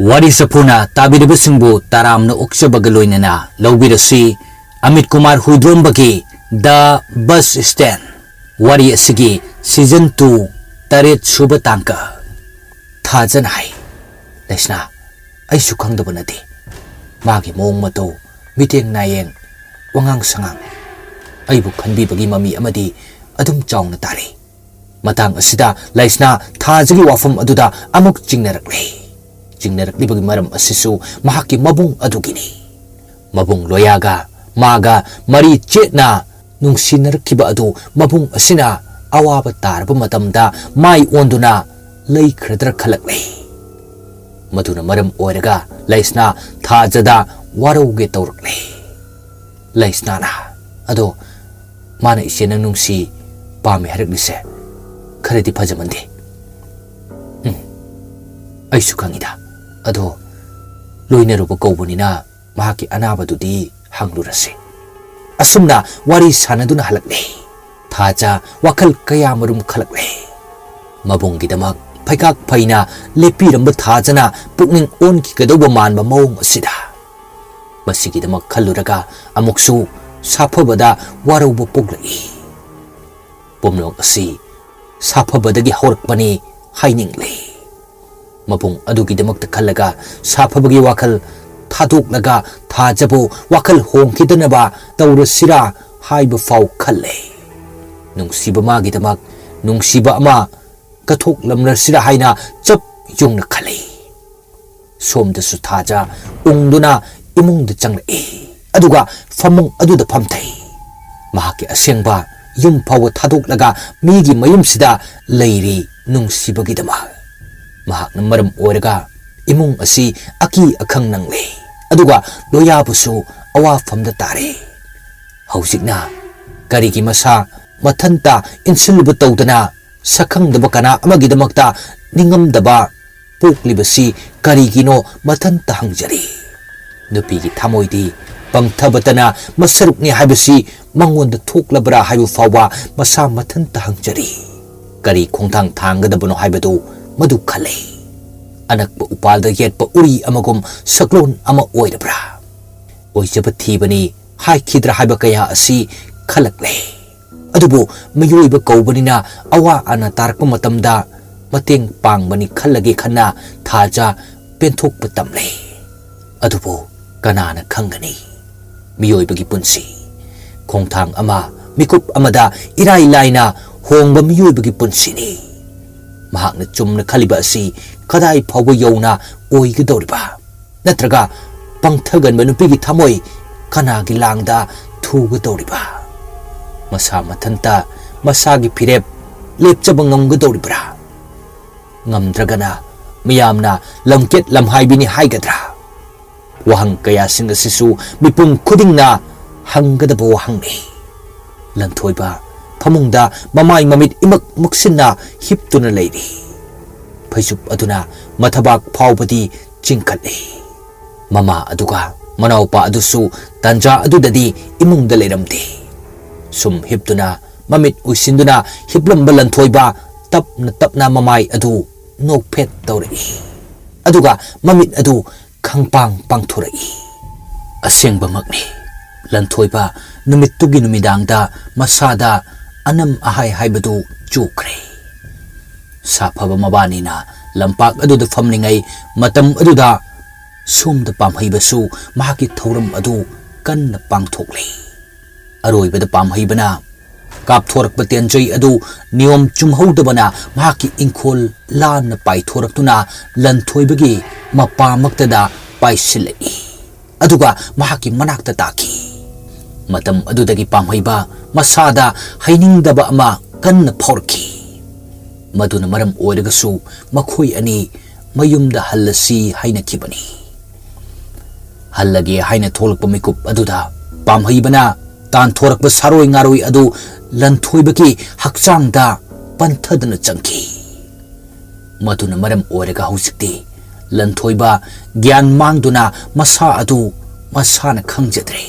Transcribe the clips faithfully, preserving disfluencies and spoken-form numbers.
ꯋꯥꯔꯤ ꯆꯐꯨꯅ ꯇꯥꯕꯤꯔꯤꯕꯁꯤꯡꯕꯨ ꯇꯔꯥꯝꯅ ꯑꯣꯛꯆꯕꯒ ꯂꯣꯏꯅꯅ ꯂꯧꯕꯤꯔꯁꯤ꯫ Amit Kumar ꯍꯨꯏꯗ꯭ꯔꯣꯝꯕꯒꯤ The Bus Stand ꯋꯥꯔꯤ ꯑꯁꯤꯒꯤ season two ꯇꯔꯦꯠ ꯁꯨꯕ ꯇꯥꯡꯀꯛ꯫ ꯊꯥꯖꯅ ꯍꯥꯏ, "ꯂꯩꯁꯅꯥ, ꯑꯩꯁꯨ ꯈꯪꯗꯕ ꯅꯠꯇꯦ꯫ ꯃꯥꯒꯤ ꯃꯑꯣꯡ ꯃꯇꯧ, ꯃꯤꯠꯌꯦꯡ ꯅꯥꯌꯦꯡ, ꯋꯥꯉꯥꯡ ꯁꯉꯥꯡ, ꯑꯩꯕꯨ ꯈꯟꯕꯤꯕꯒꯤ ꯃꯃꯤ ꯑꯃꯗꯤ ꯑꯗꯨꯝ ꯆꯥꯎꯅ ꯇꯥꯔꯤ꯫" ꯃꯇꯥꯡ ꯑꯁꯤꯗ ꯂꯩꯁꯅꯥ ꯊꯥꯖꯒꯤ ꯋꯥꯐꯝ ꯑꯗꯨꯗ ꯑꯃꯨꯛ ꯆꯤꯡꯅꯔꯛꯂꯦ꯫ ꯆꯤꯡꯅꯔꯛꯂꯤꯕꯒꯤ ꯃꯔꯝ ꯑꯁꯤꯁꯨ ꯃꯍꯥꯛꯀꯤ ꯃꯕꯨꯡ ꯑꯗꯨꯒꯤꯅꯤ꯫ ꯃꯕꯨꯡ ꯂꯣꯌꯥꯒ ꯃꯥꯒ ꯃꯔꯤ ꯆꯦꯠꯅ ꯅꯨꯡꯁꯤꯅꯔꯛꯈꯤꯕ ꯑꯗꯨ ꯃꯕꯨꯡ ꯑꯁꯤꯅ ꯑꯋꯥꯕ ꯇꯥꯔꯕ ꯃꯇꯝꯗ ꯃꯥꯏ ꯑꯣꯟꯗꯨꯅ ꯂꯩꯈ꯭ꯔꯗ꯭ꯔꯥ ꯈꯜꯂꯛꯂꯦ꯫ ꯃꯗꯨꯅ ꯃꯔꯝ ꯑꯣꯏꯔꯒ ꯂꯩꯁꯅꯥ ꯊꯥꯖꯗ ꯋꯥꯔꯧꯒꯦ ꯇꯧꯔꯛꯂꯦ꯫ ꯂꯩꯁꯅꯥꯅ, "ꯑꯗꯣ ꯃꯥꯅ ꯏꯆꯦ ꯅꯪ ꯅꯨꯡꯁꯤ, ꯄꯥꯝꯃꯦ ꯍꯥꯏꯔꯛꯂꯤꯁꯦ ꯈꯔꯗꯤ ꯐꯖꯃꯟꯗꯦ꯫" "ꯎꯝ, ꯑꯩꯁꯨ ꯈꯪꯉꯤꯗ꯫ ꯑꯗꯣ ꯂꯣꯏꯅꯔꯨꯕ ꯀꯧꯕꯅꯤꯅ ꯃꯍꯥꯛꯀꯤ ꯑꯅꯥꯕꯗꯨꯗꯤ ꯍꯪꯂꯨꯔꯁꯤ꯫" ꯑꯁꯨꯝꯅ ꯋꯥꯔꯤ ꯁꯥꯟꯅꯗꯨꯅ ꯍꯜꯂꯛꯂꯦ꯫ ꯊꯥꯖ ꯋꯥꯈꯜ ꯀꯌꯥ ꯃꯔꯨꯝ ꯈꯜꯂꯛꯂꯦ꯫ ꯃꯕꯨꯡꯒꯤꯗꯃꯛ ꯐꯩꯀꯥꯛ ꯐꯩꯅ ꯂꯦꯞꯄꯤꯔꯝꯕ ꯊꯥꯖꯅ ꯄꯨꯛꯅꯤꯡ ꯑꯣꯟꯈꯤꯒꯗꯧꯕ ꯃꯥꯟꯕ ꯃꯑꯣꯡ ꯑꯁꯤꯗ꯫ ꯃꯁꯤꯒꯤꯗꯃꯛ ꯈꯜꯂꯨꯔꯒ ꯑꯃꯨꯛꯁꯨ ꯁꯥꯐꯕꯗ ꯋꯥꯔꯧꯕ ꯄꯣꯛꯂꯛꯏ꯫ ꯄꯨꯝꯅꯃꯛ ꯑꯁꯤ ꯁꯥꯐꯕꯗꯒꯤ ꯍꯧꯔꯛꯄꯅꯤ ꯍꯥꯏꯅꯤꯡꯂꯦ꯫ ꯃꯕꯨꯡ ꯑꯗꯨꯒꯤꯗꯃꯛꯇ ꯈꯜꯂꯒ ꯁꯥꯐꯕꯒꯤ ꯋꯥꯈꯜ ꯊꯥꯗꯣꯛꯂꯒ ꯊꯥꯖꯕꯨ ꯋꯥꯈꯜ ꯍꯣꯡꯈꯤꯗꯅꯕ ꯇꯧꯔꯁꯤꯔꯥ ꯍꯥꯏꯕ ꯐꯥꯎ ꯈꯜꯂꯦ꯫ ꯅꯨꯡꯁꯤꯕ ꯃꯥꯒꯤꯗꯃꯛ ꯅꯨꯡꯁꯤꯕ ꯑꯃ ꯀꯠꯊꯣꯛꯂꯝꯂꯁꯤꯔꯥ ꯍꯥꯏꯅ ꯆꯞ ꯌꯨꯡꯅ ꯈꯜꯂꯤ꯫ ꯁꯣꯝꯗꯁꯨ ꯊꯥꯖ ꯎꯪꯗꯨꯅ ꯏꯃꯨꯡꯗ ꯆꯪꯂꯛꯏ꯫ ꯑꯗꯨꯒ ꯐꯃꯨꯡ ꯑꯗꯨꯗ ꯐꯝꯊꯩ꯫ ꯃꯍꯥꯛꯀꯤ ꯑꯁꯦꯡꯕ ꯌꯨꯝ ꯐꯥꯎꯕ ꯊꯥꯗꯣꯛꯂꯒ ꯃꯤꯒꯤ ꯃꯌꯨꯝꯁꯤꯗ ꯂꯩꯔꯤ ꯅꯨꯡꯁꯤꯕꯒꯤꯗꯃꯛ꯫ ꯃꯍꯥꯛꯅ ꯃꯔꯝ ꯑꯣꯏꯔꯒ ꯏꯃꯨꯡ ꯑꯁꯤ ꯑꯀꯤ ꯑꯈꯪ ꯅꯪꯂꯦ꯫ ꯑꯗꯨꯒ ꯂꯣꯌꯥꯕꯨꯁꯨ ꯑꯋꯥꯐꯝꯗ ꯇꯥꯔꯦ꯫ ꯍꯧꯖꯤꯛꯅ ꯀꯔꯤꯒꯤ ꯃꯁꯥ ꯃꯊꯟꯇ ꯏꯟꯁꯤꯜꯂꯨꯕ ꯇꯧꯗꯅ ꯁꯛꯈꯪꯗꯕ ꯀꯅꯥ ꯑꯃꯒꯤꯗꯃꯛꯇ ꯅꯤꯡꯉꯝꯗꯕ ꯄꯣꯛꯂꯤꯕꯁꯤ ꯀꯔꯤꯒꯤꯅꯣ ꯃꯊꯟꯇ ꯍꯪꯖꯔꯤ꯫ ꯅꯨꯄꯤꯒꯤ ꯊꯃꯣꯏꯗꯤ ꯄꯪꯊꯕꯇꯅ ꯃꯁꯔꯨꯛꯅꯤ ꯍꯥꯏꯕꯁꯤ ꯃꯉꯣꯟꯗ ꯊꯣꯛꯂꯕ꯭ꯔꯥ ꯍꯥꯏꯕ ꯐꯥꯎꯕ ꯃꯁꯥ ꯃꯊꯟꯇ ꯍꯪꯖꯔꯤ꯫ ꯀꯔꯤ ꯈꯣꯡꯊꯥꯡ ꯊꯥꯡꯒꯗꯕꯅꯣ ꯍꯥꯏꯕꯗꯨ ꯃꯗꯨ ꯈꯜꯂꯤ꯫ ꯑꯅꯛꯄ ꯎꯄꯥꯜꯗ ꯌꯦꯠꯄ ꯎꯔꯤ ꯑꯃꯒꯨꯝ ꯁꯛꯂꯣꯟ ꯑꯃ ꯑꯣꯏꯔꯕ꯭ꯔꯥ? ꯑꯣꯏꯖꯕ ꯊꯤꯕꯅꯤ ꯍꯥꯏꯈꯤꯗ꯭ꯔꯥ ꯍꯥꯏꯕ ꯀꯌꯥ ꯑꯁꯤ ꯈꯜꯂꯛꯂꯦ꯫ ꯑꯗꯨꯕꯨ ꯃꯤꯑꯣꯏꯕ ꯀꯧꯕꯅꯤꯅ ꯑꯋꯥ ꯑꯅꯥ ꯇꯥꯔꯛꯄ ꯃꯇꯝꯗ ꯃꯇꯦꯡ ꯄꯥꯡꯕꯅꯤ ꯈꯜꯂꯒꯦ ꯈꯟꯅ ꯊꯥꯖ ꯄꯦꯟꯊꯣꯛꯄ ꯇꯝꯂꯦ꯫ ꯑꯗꯨꯕꯨ ꯀꯅꯥꯅ ꯈꯪꯒꯅꯤ? ꯃꯤꯑꯣꯏꯕꯒꯤ ꯄꯨꯟꯁꯤ ꯈꯣꯡꯊꯥꯡ ꯑꯃ, ꯃꯤꯀꯨꯞ ꯑꯃꯗ ꯏꯔꯥꯏ ꯂꯥꯏꯅ ꯍꯣꯡꯕ ꯃꯤꯑꯣꯏꯕꯒꯤ ꯄꯨꯟꯁꯤꯅꯤ꯫ ꯃꯍꯥꯛꯅ ꯆꯨꯝꯅ ꯈꯜꯂꯤꯕ ꯑꯁꯤ ꯀꯗꯥꯏ ꯐꯥꯎꯕ ꯌꯧꯅ ꯑꯣꯏꯒꯗꯧꯔꯤꯕ? ꯅꯠꯇ꯭ꯔꯒ ꯄꯪꯊꯒꯟꯕ ꯅꯨꯄꯤꯒꯤ ꯊꯃꯣꯏ ꯀꯅꯥꯒꯤ ꯂꯥꯡꯗ ꯊꯨꯒꯗꯧꯔꯤꯕ? ꯃꯁꯥ ꯃꯊꯟꯇ ꯃꯁꯥꯒꯤ ꯐꯤꯔꯦꯞ ꯂꯦꯞꯆꯕ ꯉꯝꯒꯗꯧꯔꯤꯕ꯭ꯔꯥ? ꯉꯝꯗ꯭ꯔꯒꯅ ꯃꯤꯌꯥꯝꯅ ꯂꯝꯀꯦꯠ ꯂꯝꯍꯥꯏꯕꯤꯅꯤ ꯍꯥꯏꯒꯗ꯭ꯔꯥ? ꯋꯥꯍꯪ ꯀꯌꯥꯁꯤꯡ ꯑꯁꯤꯁꯨ ꯃꯤꯄꯨꯝ ꯈꯨꯗꯤꯡꯅ ꯍꯪꯒꯗꯕ ꯋꯥꯍꯪꯅꯤ꯫ ꯂꯟꯊꯣꯏꯕ ꯐꯃꯨꯡꯗ ꯃꯃꯥꯏ ꯃꯃꯤꯠ ꯏꯃꯛ ꯃꯛꯁꯤꯟꯅ ꯍꯤꯞꯇꯨꯅ ꯂꯩꯔꯤ꯫ ꯐꯩꯖꯨꯞ ꯑꯗꯨꯅ ꯃꯊꯕꯥꯛ ꯐꯥꯎꯕꯗꯤ ꯆꯤꯡꯈꯠꯂꯤ꯫ ꯃꯃꯥ ꯑꯗꯨꯒ ꯃꯅꯥꯎꯄꯥ ꯑꯗꯨꯁꯨ ꯇꯥꯟꯖꯥ ꯑꯗꯨꯗꯗꯤ ꯏꯃꯨꯡꯗ ꯂꯩꯔꯝꯗꯦ꯫ ꯁꯨꯝ ꯍꯤꯞꯇꯨꯅ ꯃꯃꯤꯠ ꯎꯏꯁꯤꯟꯗꯨꯅ ꯍꯤꯞꯂꯝꯕ ꯂꯟꯊꯣꯏꯕ ꯇꯞꯅ ꯇꯞꯅ ꯃꯃꯥꯏ ꯑꯗꯨ ꯅꯣꯛꯐꯦꯠ ꯇꯧꯔꯛꯏ꯫ ꯑꯗꯨꯒ ꯃꯃꯤꯠ ꯑꯗꯨ ꯈꯪꯄꯥꯡ ꯄꯥꯡꯊꯣꯔꯛꯏ꯫ ꯑꯁꯦꯡꯕꯃꯛꯅꯤ, ꯂꯟꯊꯣꯏꯕ ꯅꯨꯃꯤꯠꯇꯨꯒꯤ ꯅꯨꯃꯤꯗꯥꯡꯗ ꯃꯁꯥꯗ ꯑꯅꯝ ꯑꯍꯥꯏ ꯍꯥꯏꯕꯗꯨ ꯆꯨꯈ꯭ꯔꯦ꯫ ꯁꯥꯐꯕ ꯃꯕꯥꯅꯤꯅ ꯂꯝꯄꯥꯛ ꯑꯗꯨꯗ ꯐꯝꯂꯤꯉꯩ ꯃꯇꯝ ꯑꯗꯨꯗ ꯁꯣꯝꯗ ꯄꯥꯝꯍꯩꯕꯁꯨ ꯃꯍꯥꯛꯀꯤ ꯊꯧꯔꯝ ꯑꯗꯨ ꯀꯟꯅ ꯄꯥꯡꯊꯣꯛꯂꯤ꯫ ꯑꯔꯣꯏꯕꯗ ꯄꯥꯝꯍꯩꯕꯅ ꯀꯥꯞꯊꯣꯔꯛꯄ ꯇꯦꯟꯖꯩ ꯑꯗꯨ ꯅꯤꯌꯣꯝ ꯆꯨꯝꯍꯧꯗꯕꯅ ꯃꯍꯥꯛꯀꯤ ꯏꯪꯈꯣꯜ ꯂꯥꯟꯅ ꯄꯥꯏꯊꯣꯔꯛꯇꯨꯅ ꯂꯟꯊꯣꯏꯕꯒꯤ ꯃꯄꯥꯃꯛꯇꯗ ꯄꯥꯏꯁꯤꯜꯂꯛꯏ꯫ ꯑꯗꯨꯒ ꯃꯍꯥꯛꯀꯤ ꯃꯅꯥꯛꯇ ꯇꯥꯈꯤ꯫ ꯃꯇꯝ ꯑꯗꯨꯗꯒꯤ ꯄꯥꯝꯍꯩꯕ ꯃꯁꯥꯗ ꯍꯩꯅꯤꯡꯗꯕ ꯑꯃ ꯀꯟꯅ ꯐꯥꯎꯔꯛꯈꯤ꯫ ꯃꯗꯨꯅ ꯃꯔꯝ ꯑꯣꯏꯔꯒꯁꯨ ꯃꯈꯣꯏ ꯑꯅꯤ ꯃꯌꯨꯝꯗ ꯍꯜꯂꯁꯤ ꯍꯥꯏꯅꯈꯤꯕꯅꯤ꯫ ꯍꯜꯂꯒꯦ ꯍꯥꯏꯅ ꯊꯣꯛꯂꯛꯄ ꯃꯤꯀꯨꯞ ꯑꯗꯨꯗ ꯄꯥꯝꯍꯩꯕꯅ ꯇꯥꯟꯊꯣꯔꯛꯄ ꯁꯥꯔꯣꯏ ꯉꯥꯔꯣꯏ ꯑꯗꯨ ꯂꯟꯊꯣꯏꯕꯒꯤ ꯍꯛꯆꯥꯡꯗ ꯄꯟꯊꯗꯨꯅ ꯆꯪꯈꯤ꯫ ꯃꯗꯨꯅ ꯃꯔꯝ ꯑꯣꯏꯔꯒ ꯍꯧꯖꯤꯛꯇꯤ ꯂꯟꯊꯣꯏꯕ ꯒ꯭ꯌꯥꯟ ꯃꯥꯡꯗꯨꯅ ꯃꯁꯥ ꯑꯗꯨ ꯃꯁꯥꯅ ꯈꯪꯖꯗ꯭ꯔꯦ꯫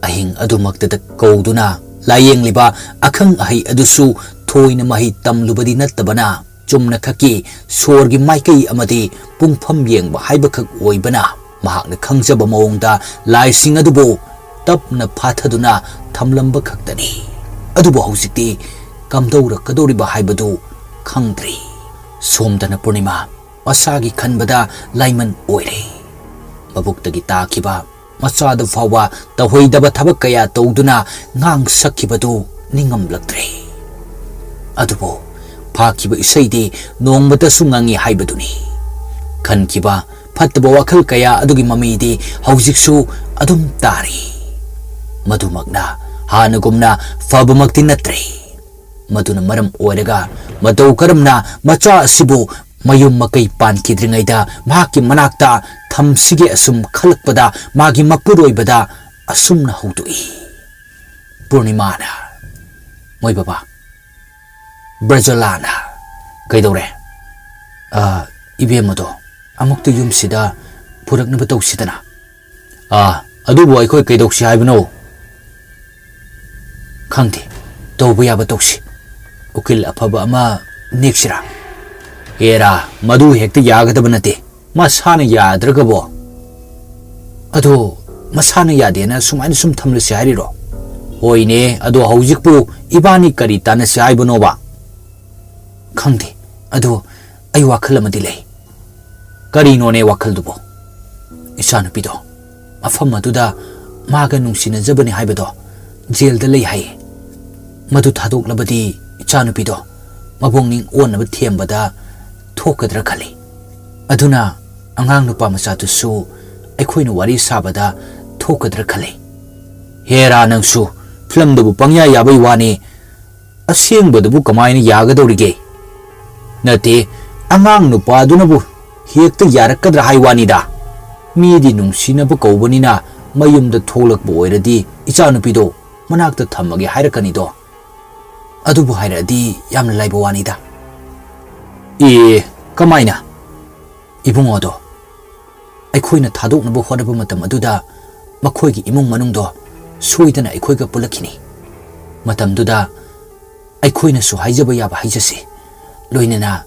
ꯑꯍꯤꯡ ꯑꯗꯨꯃꯛꯇꯗ ꯀꯧꯗꯨꯅ ꯂꯥꯌꯦꯡꯂꯤꯕ ꯑꯈꯪ ꯑꯍꯩ ꯑꯗꯨꯁꯨ ꯊꯣꯏꯅ ꯃꯍꯩ ꯇꯝꯂꯨꯕꯗꯤ ꯅꯠꯇꯕꯅ, ꯆꯨꯝꯅꯈꯛꯀꯤ ꯁꯣꯔꯒꯤ ꯃꯥꯏꯀꯩ ꯑꯃꯗꯤ ꯄꯨꯡꯐꯝ ꯌꯦꯡꯕ ꯍꯥꯏꯕꯈꯛ ꯑꯣꯏꯕꯅ, ꯃꯍꯥꯛꯅ ꯈꯪꯖꯕ ꯃꯑꯣꯡꯗ ꯂꯥꯏꯁꯤꯡ ꯑꯗꯨꯕꯨ ꯇꯞꯅ ꯐꯥꯊꯗꯨꯅ ꯊꯝꯂꯝꯕ ꯈꯛꯇꯅꯤ꯫ ꯑꯗꯨꯕꯨ ꯍꯧꯖꯤꯛꯇꯤ ꯀꯝꯗꯧꯔꯛꯀꯗꯧꯔꯤꯕ ꯍꯥꯏꯕꯗꯨ ꯈꯪꯗ꯭ꯔꯤ꯫ ꯁꯣꯝꯗꯅ ꯄꯨꯔꯅꯤꯃꯥ ꯃꯁꯥꯒꯤ ꯈꯟꯕꯗ ꯂꯥꯏꯃꯟ ꯑꯣꯏꯔꯦ꯫ ꯃꯕꯨꯛꯇꯒꯤ ꯇꯥꯈꯤꯕ ꯃꯆꯥꯗ ꯐꯥꯎꯕ ꯇꯧꯍꯩꯗꯕ ꯊꯕꯛ ꯀꯌꯥ ꯇꯧꯗꯨꯅ ꯉꯥꯡ ꯁꯛꯈꯤꯕꯗꯨ ꯅꯤꯡꯉꯝꯂꯛꯇ꯭ꯔꯦ꯫ ꯑꯗꯨꯕꯨ ꯐꯥꯈꯤꯕ ꯏꯁꯩꯗꯤ ꯅꯣꯡꯃꯇꯁꯨ ꯉꯪꯉꯤ ꯍꯥꯏꯕꯗꯨꯅꯤ꯫ ꯈꯟꯈꯤꯕ ꯐꯠꯇꯕ ꯋꯥꯈꯜ ꯀꯌꯥ ꯑꯗꯨꯒꯤ ꯃꯃꯤꯗꯤ ꯍꯧꯖꯤꯛꯁꯨ ꯑꯗꯨꯝ ꯇꯥꯔꯤ꯫ ꯃꯗꯨꯃꯛꯅ ꯍꯥꯟꯅꯒꯨꯝꯅ ꯐꯕꯃꯛꯇꯤ ꯅꯠꯇ꯭ꯔꯦ꯫ ꯃꯗꯨꯅ ꯃꯔꯝ ꯑꯣꯏꯔꯒ ꯃꯇꯧ ꯀꯔꯝꯅ ꯃꯆꯥ ꯑꯁꯤꯕꯨ ꯃꯌꯨꯝ ꯃꯀꯩ ꯄꯥꯟꯈꯤꯗ꯭ꯔꯤꯉꯩꯗ ꯃꯍꯥꯛꯀꯤ ꯃꯅꯥꯛꯇ ꯊꯝꯁꯤꯒꯦ ꯑꯁꯨꯝ ꯈꯜꯂꯛꯄꯗ ꯃꯥꯒꯤ ꯃꯄꯨꯔꯣꯏꯕꯗ ꯑꯁꯨꯝꯅ ꯍꯧꯗꯣꯛꯏ꯫ ꯄꯨꯔꯅꯤꯃꯥꯅ, "ꯃꯣꯏ ꯕꯕꯥ, ꯕ꯭ꯔꯖꯂꯥꯅ, ꯀꯩꯗꯧꯔꯦ? ꯑ, ꯏꯕꯦꯝꯃꯗꯣ ꯑꯃꯨꯛꯇ ꯌꯨꯝꯁꯤꯗ ꯄꯨꯔꯛꯅꯕ ꯇꯧꯁꯤꯗꯅ꯫" "ꯑꯥ, ꯑꯗꯨꯕꯨ ꯑꯩꯈꯣꯏ ꯀꯩꯗꯧꯁꯤ ꯍꯥꯏꯕꯅꯣ?" "ꯈꯪꯗꯦ, ꯇꯧꯕ ꯌꯥꯕ ꯇꯧꯁꯤ꯫ ꯎꯀꯤꯜ ꯑꯐꯕ ꯑꯃ ꯅꯦꯛꯁꯤꯔꯥ?" "ꯍꯦꯔꯥ, ꯃꯗꯨ ꯍꯦꯛꯇ ꯌꯥꯒꯗꯕ ꯅꯠꯇꯦ꯫ ꯃꯁꯥꯅ ꯌꯥꯗ꯭ꯔꯒꯕꯣ?" "ꯑꯗꯣ ꯃꯁꯥꯅ ꯌꯥꯗꯦꯅ ꯁꯨꯃꯥꯏꯅ ꯁꯨꯝ ꯊꯝꯂꯁꯤ ꯍꯥꯏꯔꯤꯔꯣ?" "ꯍꯣꯏꯅꯦ, ꯑꯗꯣ ꯍꯧꯖꯤꯛꯄꯨ ꯏꯕꯥꯅꯤ ꯀꯔꯤ ꯇꯥꯟꯅꯁꯤ ꯍꯥꯏꯕꯅꯣꯕ?" "ꯈꯪꯗꯦ, ꯑꯗꯣ ꯑꯩ ꯋꯥꯈꯜ ꯑꯃꯗꯤ ꯂꯩ꯫" "ꯀꯔꯤꯅꯣꯅꯦ ꯋꯥꯈꯜꯗꯨꯕꯣ?" "ꯏꯆꯥꯅꯨꯄꯤꯗꯣ ꯃꯐꯝ ꯑꯗꯨꯗ ꯃꯥꯒ ꯅꯨꯡꯁꯤꯅꯖꯕꯅꯤ ꯍꯥꯏꯕꯗꯣ ꯖꯦꯜꯗ ꯂꯩ ꯍꯥꯏꯌꯦ꯫ ꯃꯗꯨ ꯊꯥꯗꯣꯛꯂꯕꯗꯤ ꯏꯆꯥꯅꯨꯄꯤꯗꯣ ꯃꯕꯨꯡ ꯅꯤꯡ ꯑꯣꯟꯅꯕ ꯊꯦꯝꯕꯗ ꯊꯣꯛꯀꯗ꯭ꯔꯥ ꯈꯜꯂꯤ꯫ ꯑꯗꯨꯅ ꯑꯉꯥꯡ ꯅꯨꯄꯥ ꯃꯆꯥꯗꯨꯁꯨ ꯑꯩꯈꯣꯏꯅ ꯋꯥꯔꯤ ꯁꯥꯕꯗ ꯊꯣꯛꯀꯗ꯭ꯔꯥ ꯈꯜꯂꯤ꯫" "ꯍꯦꯔꯥ, ꯅꯪꯁꯨ ꯐꯤꯂꯝꯗꯕꯨ ꯄꯪꯌꯥ ꯌꯥꯕꯩ ꯋꯥꯅꯤ꯫ ꯑꯁꯦꯡꯕꯗꯕꯨ ꯀꯃꯥꯏꯅ ꯌꯥꯒꯗꯧꯔꯤꯒꯦ?" "ꯅꯠꯇꯦ, ꯑꯉꯥꯡ ꯅꯨꯄꯥꯗꯨꯅꯕꯨ ꯍꯦꯛꯇ ꯌꯥꯔꯛꯀꯗ꯭ꯔꯥ ꯍꯥꯏ ꯋꯥꯅꯤꯗ꯫ ꯃꯤꯗꯤ ꯅꯨꯡꯁꯤꯅꯕ ꯀꯧꯕꯅꯤꯅ ꯃꯌꯨꯝꯗ ꯊꯣꯛꯂꯛꯄ ꯑꯣꯏꯔꯗꯤ ꯏꯆꯥꯅꯨꯄꯤꯗꯣ ꯃꯅꯥꯛꯇ ꯊꯝꯃꯒꯦ ꯍꯥꯏꯔꯛꯀꯅꯤꯗꯣ꯫ ꯑꯗꯨꯕꯨ ꯍꯥꯏꯔꯛꯑꯗꯤ ꯌꯥꯝꯅ ꯂꯥꯏꯕ ꯋꯥꯅꯤꯗ꯫" "ꯑꯦ, ꯀꯃꯥꯏꯅ?" "ꯏꯕꯨꯡꯉꯣꯗꯣ ꯑꯩꯈꯣꯏꯅ ꯊꯥꯗꯣꯛꯅꯕ ꯍꯣꯠꯅꯕ ꯃꯇꯝ ꯑꯗꯨꯗ ꯃꯈꯣꯏꯒꯤ ꯏꯃꯨꯡ ꯃꯅꯨꯡꯗꯣ ꯁꯣꯏꯗꯅ ꯑꯩꯈꯣꯏꯒ ꯄꯨꯜꯂꯛꯈꯤꯅꯤ꯫ ꯃꯇꯝꯗꯨꯗ ꯑꯩꯈꯣꯏꯅꯁꯨ ꯍꯥꯏꯖꯕ ꯌꯥꯕ ꯍꯥꯏꯖꯁꯤ꯫ ꯂꯣꯏꯅꯅ